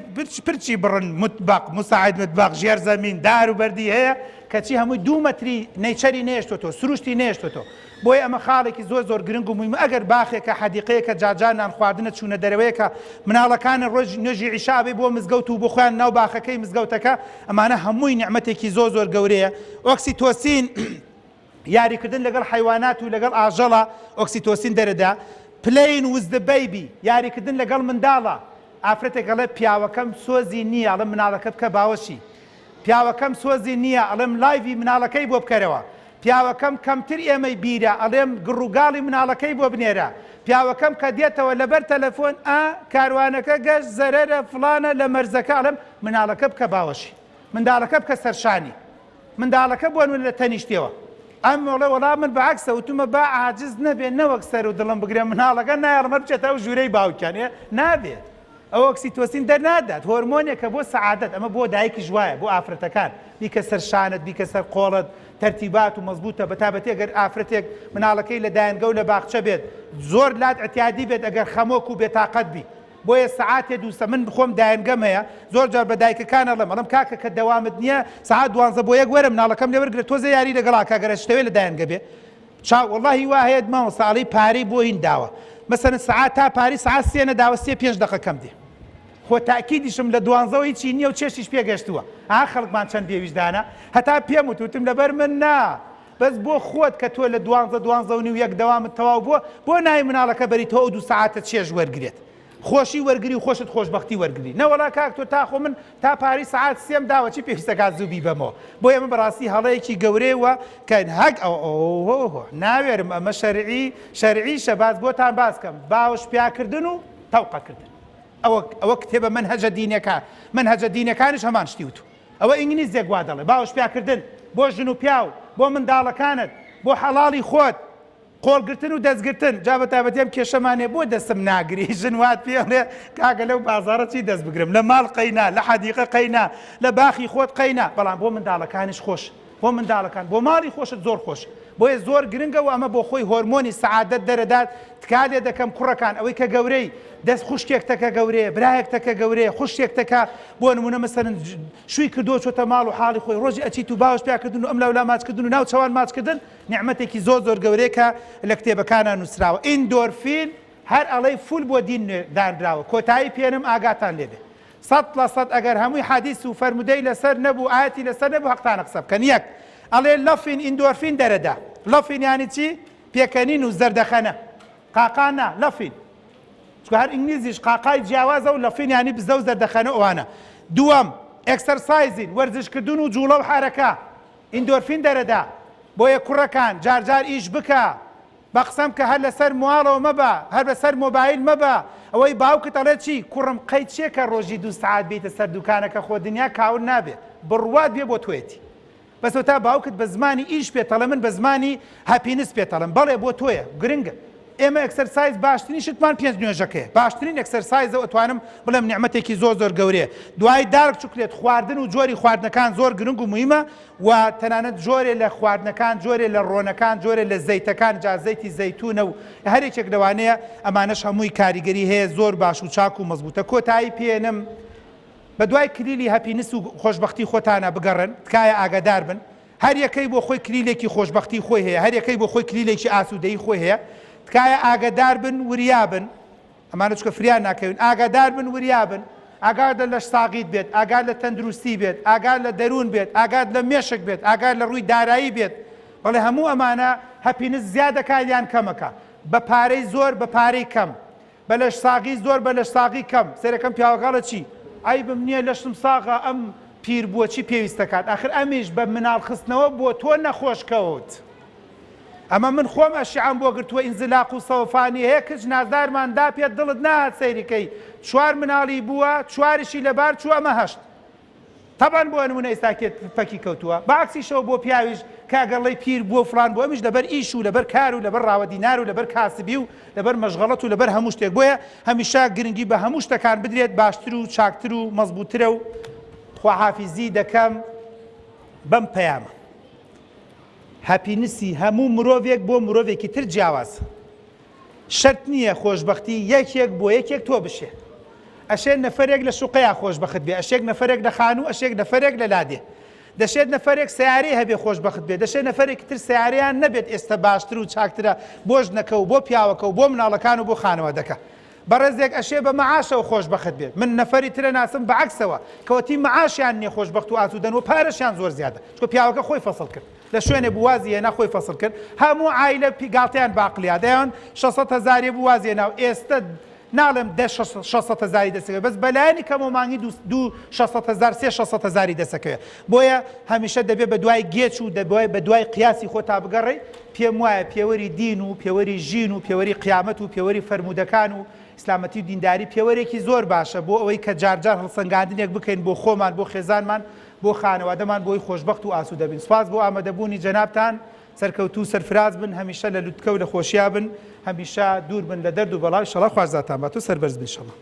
پرچی بڕن متبەق مساعد متبەق ژێر زەمین دار و بەردی هەیە کەچی هەمووی دوو مەتری nature ی نێشتۆتەوە سروشتی نێشتۆتەوە بۆیە ئەمە خاڵێکی زۆر زۆر گرنگ و موهیمە ئەگەر باخێکە حەدیقەیەکە جاجا نان خواردنە چوونە دەرەوەیەکە مناڵەکانە ڕۆژ نوێژی عیشا ئەبەی بۆ مزگەوت و بۆ خۆیان ناو باخەکەی مزگەوتەکە ئەمانە هەمووی نیعمەتێکی زۆر زۆر گەورەیە ئۆکسیتۆسین یاریکردن لەگەڵ حەیوانات و لەگەڵ ئاژەڵە ئۆکسیتۆسین دەرەدا playing with the baby یاریکردن لەگەڵ منداڵە ئافرەتێک ئەڵێ پیاوەکەم سۆزی نییە ئەڵێم مناڵەکە بکە باوەشی پیاوەکەم سۆزی نییە ئەڵێم live ی مناڵەکەی بۆ بکەرەوە پیاوەکەم کەمتر ئێمەی بیرە ئەڵێم گڕوگاڵی مناڵەکەی بۆ بنێرە پیاوەکەم کە دێتەوە لەبەر تەلەفۆن ئا کاروانەکە گەشت زەرەرە فڵانە لە مەرزەکە ئەڵێم مناڵەکە بکە باوەشی منداڵەکە بکە سەرشانی منداڵەکە بۆ نمونە لە تەنیشتیەوە ئەم ئەڵێ وەڵا من بە عەکسە وتومە با عاجز نەبێ نەوەک سەر و دڵم بگرێ مناڵەکە نایەڵم هەر بچێتە ئەو ژوورەی باوکیان ئێ نابێ. ئەو ئۆکسیتۆسین دەرنادات، هۆرمۆنێکە بۆ سەعادەت، ئەمە بۆ دایکیش وایە، بۆ ئافرەتەکان، بیکە سەر شانت، بیکە سەر قۆڵت، تەرتیبات و مەزبوتە، بەتابەتی ئەگەر ئافرەتێک مناڵەکەی لە دایەنگە و لە باخچە بێت، زۆر لات ئیعتیادی بێت ئەگەر خەمۆک و بێتاقەت بی. بۆیە سەعاتێ دووسە من خۆم دایەنگەم هەیە، زۆر جار بە دایکەکان ئەڵێم، ئەڵێم کاکە کە دەوامت نییە سەعات دوانزە بۆ یەک وەرە مناڵەکەم لێ وەرگرە تۆزێ یاری لەگەڵا کە ئەگەر ئەشتەوێ لە دایەنگە بێ. چاو وەڵاهی وا هەیە مامۆستا ئەڵێی پارەی بۆ هین داوە مەسەلەن سەعات تا پارەی سەعات سێ نەداوە سێ پێنج دەقە کەم دێ خۆ تاکیدیشم لە دوانزەوە هیچی نییە و چێشتیش پێگەشتووە ئا خەڵکمان چەند بێویژدانە هەتا پێم وت وتم لەبەر من نا بەس بۆ خۆت کە تۆ لە دوانزە دوانزە و نیو یەک دەوامت تەواو بووە بۆ نای مناڵەکە بەری تۆ ئەو دوو سەعاتە چێژ وەرگرێت خۆشی وەرگری و خۆشت خۆشبەختی وەرگری نەوەڵا کاک تۆ تا خۆ من تا پارەی سەعات سێم داوە چی پێویستە کات زوو بیبەمەوە بۆیە ئەمە بەڕاستی هەڵەیەکی گەورەیە وە کە هەک ئەو ئۆهۆ ناوێرم ئەمە شەرعی شەرعیشە باس بۆتان باس کەم باوەش پیاکردن و تەوقەکردن ئەوە ئەوە کتێبە مەنهەجە دینەکە مەنهەجە دینەکانیش هەمان شتی وتو ئەوە ئینگلیزێک وا دەڵێ باوەش پیاکردن بۆ ژن و پیاو بۆ منداڵەکانت بۆ حەڵاڵی خۆت قۆڵگرتن و دەستگرتن، جا بەتایبەتی ئەم کێشەمان هەیە بۆ دەستم ناگری، ژن وات پێ ئەڵێ کاکە لەو بازاڕە چی دەست بگرم، لە ماڵ قەینا، لە حەدیقە قەینا، لە باخی خۆت قەینا، بەڵام بۆ منداڵەکانیش خۆش، بۆ منداڵەکان، بۆ ماڵی خۆشت زۆر خۆش، بۆیە زۆر گرنگە و ئەمە بۆ خۆی هۆرمۆنی سەعادەت دەرەدات، تکا لێ دەکەم کوڕەکان ئەوەی کە گەورەی، دەست خوشکێکتە کە گەورەیە، برایەکتە کە گەورەیە، خوشکێکتە کە بۆ نموونە مەسەلەن شووی کردووە چۆتە ماڵ و حاڵی خۆی، ڕۆژی ئەچیت و باوەش پیاکردن و ئەملاولا ماچکردن و ناو چەوان ماچکردن، نیعمەتێکی زۆر زۆر گەورەیە کە لە کتێبەکانا نووسراوە ئیندۆرفین هەر ئەڵێی فول بۆ دین دانراوە کۆتایی پێنم ئاگاتان لێ بێ سەد لە سەد ئەگەر هەمووی حەدیس و فەرموودەی لەسەر نەبوو ئایەتی لەسەر نەبوو هەقتانە قسە بکەن یەک ئەڵێ laughing ئیندۆرفین دەرەدا laughing یانی چی پێکەنین و زەردەخەنە قاقا نا laughing چونکە هەر ئینگلیزیش قاقای جیاوازە و laughing یانی بزە و زەردەخەنە ئەوانە دووەم exercising وەرزشکردن و جوڵە و حەرەکە ئیندۆرفین دەرەدا بۆیە کوڕەکان جار جار ئیش بکە بە قسەم کە هەر لەسەر مواڵەوە مەبە هەر بەسەر مۆبایل مەبە ئەوەی باوکت ئەڵێ چی کوڕم قەی چیە کە ڕۆژی دوو سەعات بێیتە سەر دوکانەکە خۆ دنیا کاول نابێ بڕوات بێ بۆ تۆیەتی بەس تا باوکت بە زمانی ئیش پێت ئەڵێ من بە زمانی happiness پێت ئەڵێم بەڵێ بۆ تۆیە گرنگە ئێمە exercise باشترین شتمان پێنج نوێژەکەیە باشترین exercise ە و ئەتوانم بڵێم نیعمەتێکی زۆر زۆر گەورەیە دوای dark chocolate خواردن و جۆری خواردنەکان زۆر گرنگ و موهیمە و تەنانەت جۆرێ لە خواردنەکان جۆرێ لە ڕۆنەکان جۆرێ لە زەیتەکان جا زەیتی زەیتونە و هەرێکێک لەوانەیە ئەمانەش هەمووی کاریگەری هەیە زۆر باش و چاک و مەزبوتە کۆتایی پێنم بە دوای کلیلی happiness و خۆشبەختی خۆتانە بگەڕێن تکایە ئاگادار بن هەر یەکەی بۆ خۆی کلیلێکی خۆشبەختی خۆی هەیە، هەر یەکەی بۆ خۆی کلیلێکی ئاسوودەیی خۆی هەیە، تکایە ئاگەدار بن، وریا بن، ئەمانە چونکە فریا ناکەوین، ئاگادار بن، وریا بن، ئاگات لە لەشساغیت بێت، ئاگات لە تەندروستی بێت، ئاگات لە دەروون بێت، ئاگات لە مێشک بێت، ئاگات لە ڕووی دارایی بێت، بەڵێ هەموو ئەمانە happiness زیاد دەکات یان کەمەکا، بە پارەی زۆر، بە پارەی کەم. بە لەش ساغی زۆر بە لەش ساغی کەم سەیرەکەم پیاوەکە ئەڵێ چی عەیبم نیە لەشم ساغە ئەم پیر بووە چی پێویستە کات ئاخر ئەمیش بە مناڵ خستنەوە بۆ تۆ نەخۆش کەوت ئەمە من خۆم ئەشعەم بۆ گرتووە ئینزلاق و سەوفانی هەیە کچ نازدارمان دا پێت دڵت ناهات سەیری کەی چوار مناڵی بووە چواریشی لەبار چوو ئەمە هەشت تەبعەن بۆ نمونە ئیستا کێ پەکی کەوتووە بە عەکسیشەوە بۆ پیاویش کە ئەگەر ڵێی پیر بووە و فڵان بووە ئەمیش لەبەر ئیش و لەبەر کار و لەبەر ڕاوە دینار و لەبەر کاسبی و لەبەر مەشغەڵەت و لەبەر هەموو شتێک بۆیە هەمیشە گرنگی بە هەموو شتەکان بدرێت باشتر و چاکتر و مەزبووترە و خواحافیزی دەکەم بەم پەیامە happiness ی هەموو مرۆڤێک بۆ مرۆڤێکی تر جیاوازە. شەرت نییە خۆشبەختی یەکێک بۆ یەکێک تۆ بشێ. ئەشێ نەفەرێک لە شوقەیا خۆشبەخت بێ، ئەشێک نەفەرێک لە خانوو، ئەشێک نەفەرێک لە لادێ. دەشێت نەفەرێک سەیارەی هەبێ خۆشبەخت بێ، دەشێ نەفەرێکی تر سەیارەیان نەبێت ئێستە باشتر و چاکترە بۆ ژنەکە و بۆ پیاوەکە و بۆ مناڵەکان و بۆ خانەوادەکە. بەڕێزێک ئەشێ بە مەعاشەوە خۆشبەخت بێت. من نەفەری ترە ناسم بە عەکسەوە، کەوەتی مەعاشیان نییە خۆشبەخت و ئاسوودەن و پارەشیان زۆر زیادە. چونکە پیاوەکە خۆی فەسڵ کرد. لە شوێنێ بوو وازی هێنا خۆی فەسڵ کرد هەموو عایلە پی گاڵتەیان بە عەقڵیا دەیان شەسەد هەزارێ بوو وازی هێنا و ئێستە ناڵێم دە شەسەد هەزاری دەسەکەوێ بەس بەلایەنی کەمەوە مانگی دوو دوو شەسەد هەزار سێ شەسەد هەزاری دەسەکەوێ بۆیە هەمیشە دەبێ بە دوای گێچ و دەبێ بە دوای قیاسی خۆتا بگەڕێی پێم وایە پێوەری دین و پێوەری ژین و پێوەری قیامەت و پێوەری فەرموودەکان و ئیسلامەتی و دینداری پێوەرێکی زۆر باشە بۆ ئەوەی کە جار جار هەڵسەنگاندنێک بکەین بۆ خۆمان بۆ خێزانمان بۆ خانەوادەمان بۆی خۆشبەخت و ئاسوودە بین سوپاس بۆ ئامادەبوونی جەنابتان سەرکەوتوو و سەرفراز بن هەمیشە لە لوتکە و لە خۆشیا بن هەمیشە دوور بن لە دەرد و بەڵا ئیشەڵا خوارزاتان بات و سەربەرز بن ئیشەڵا.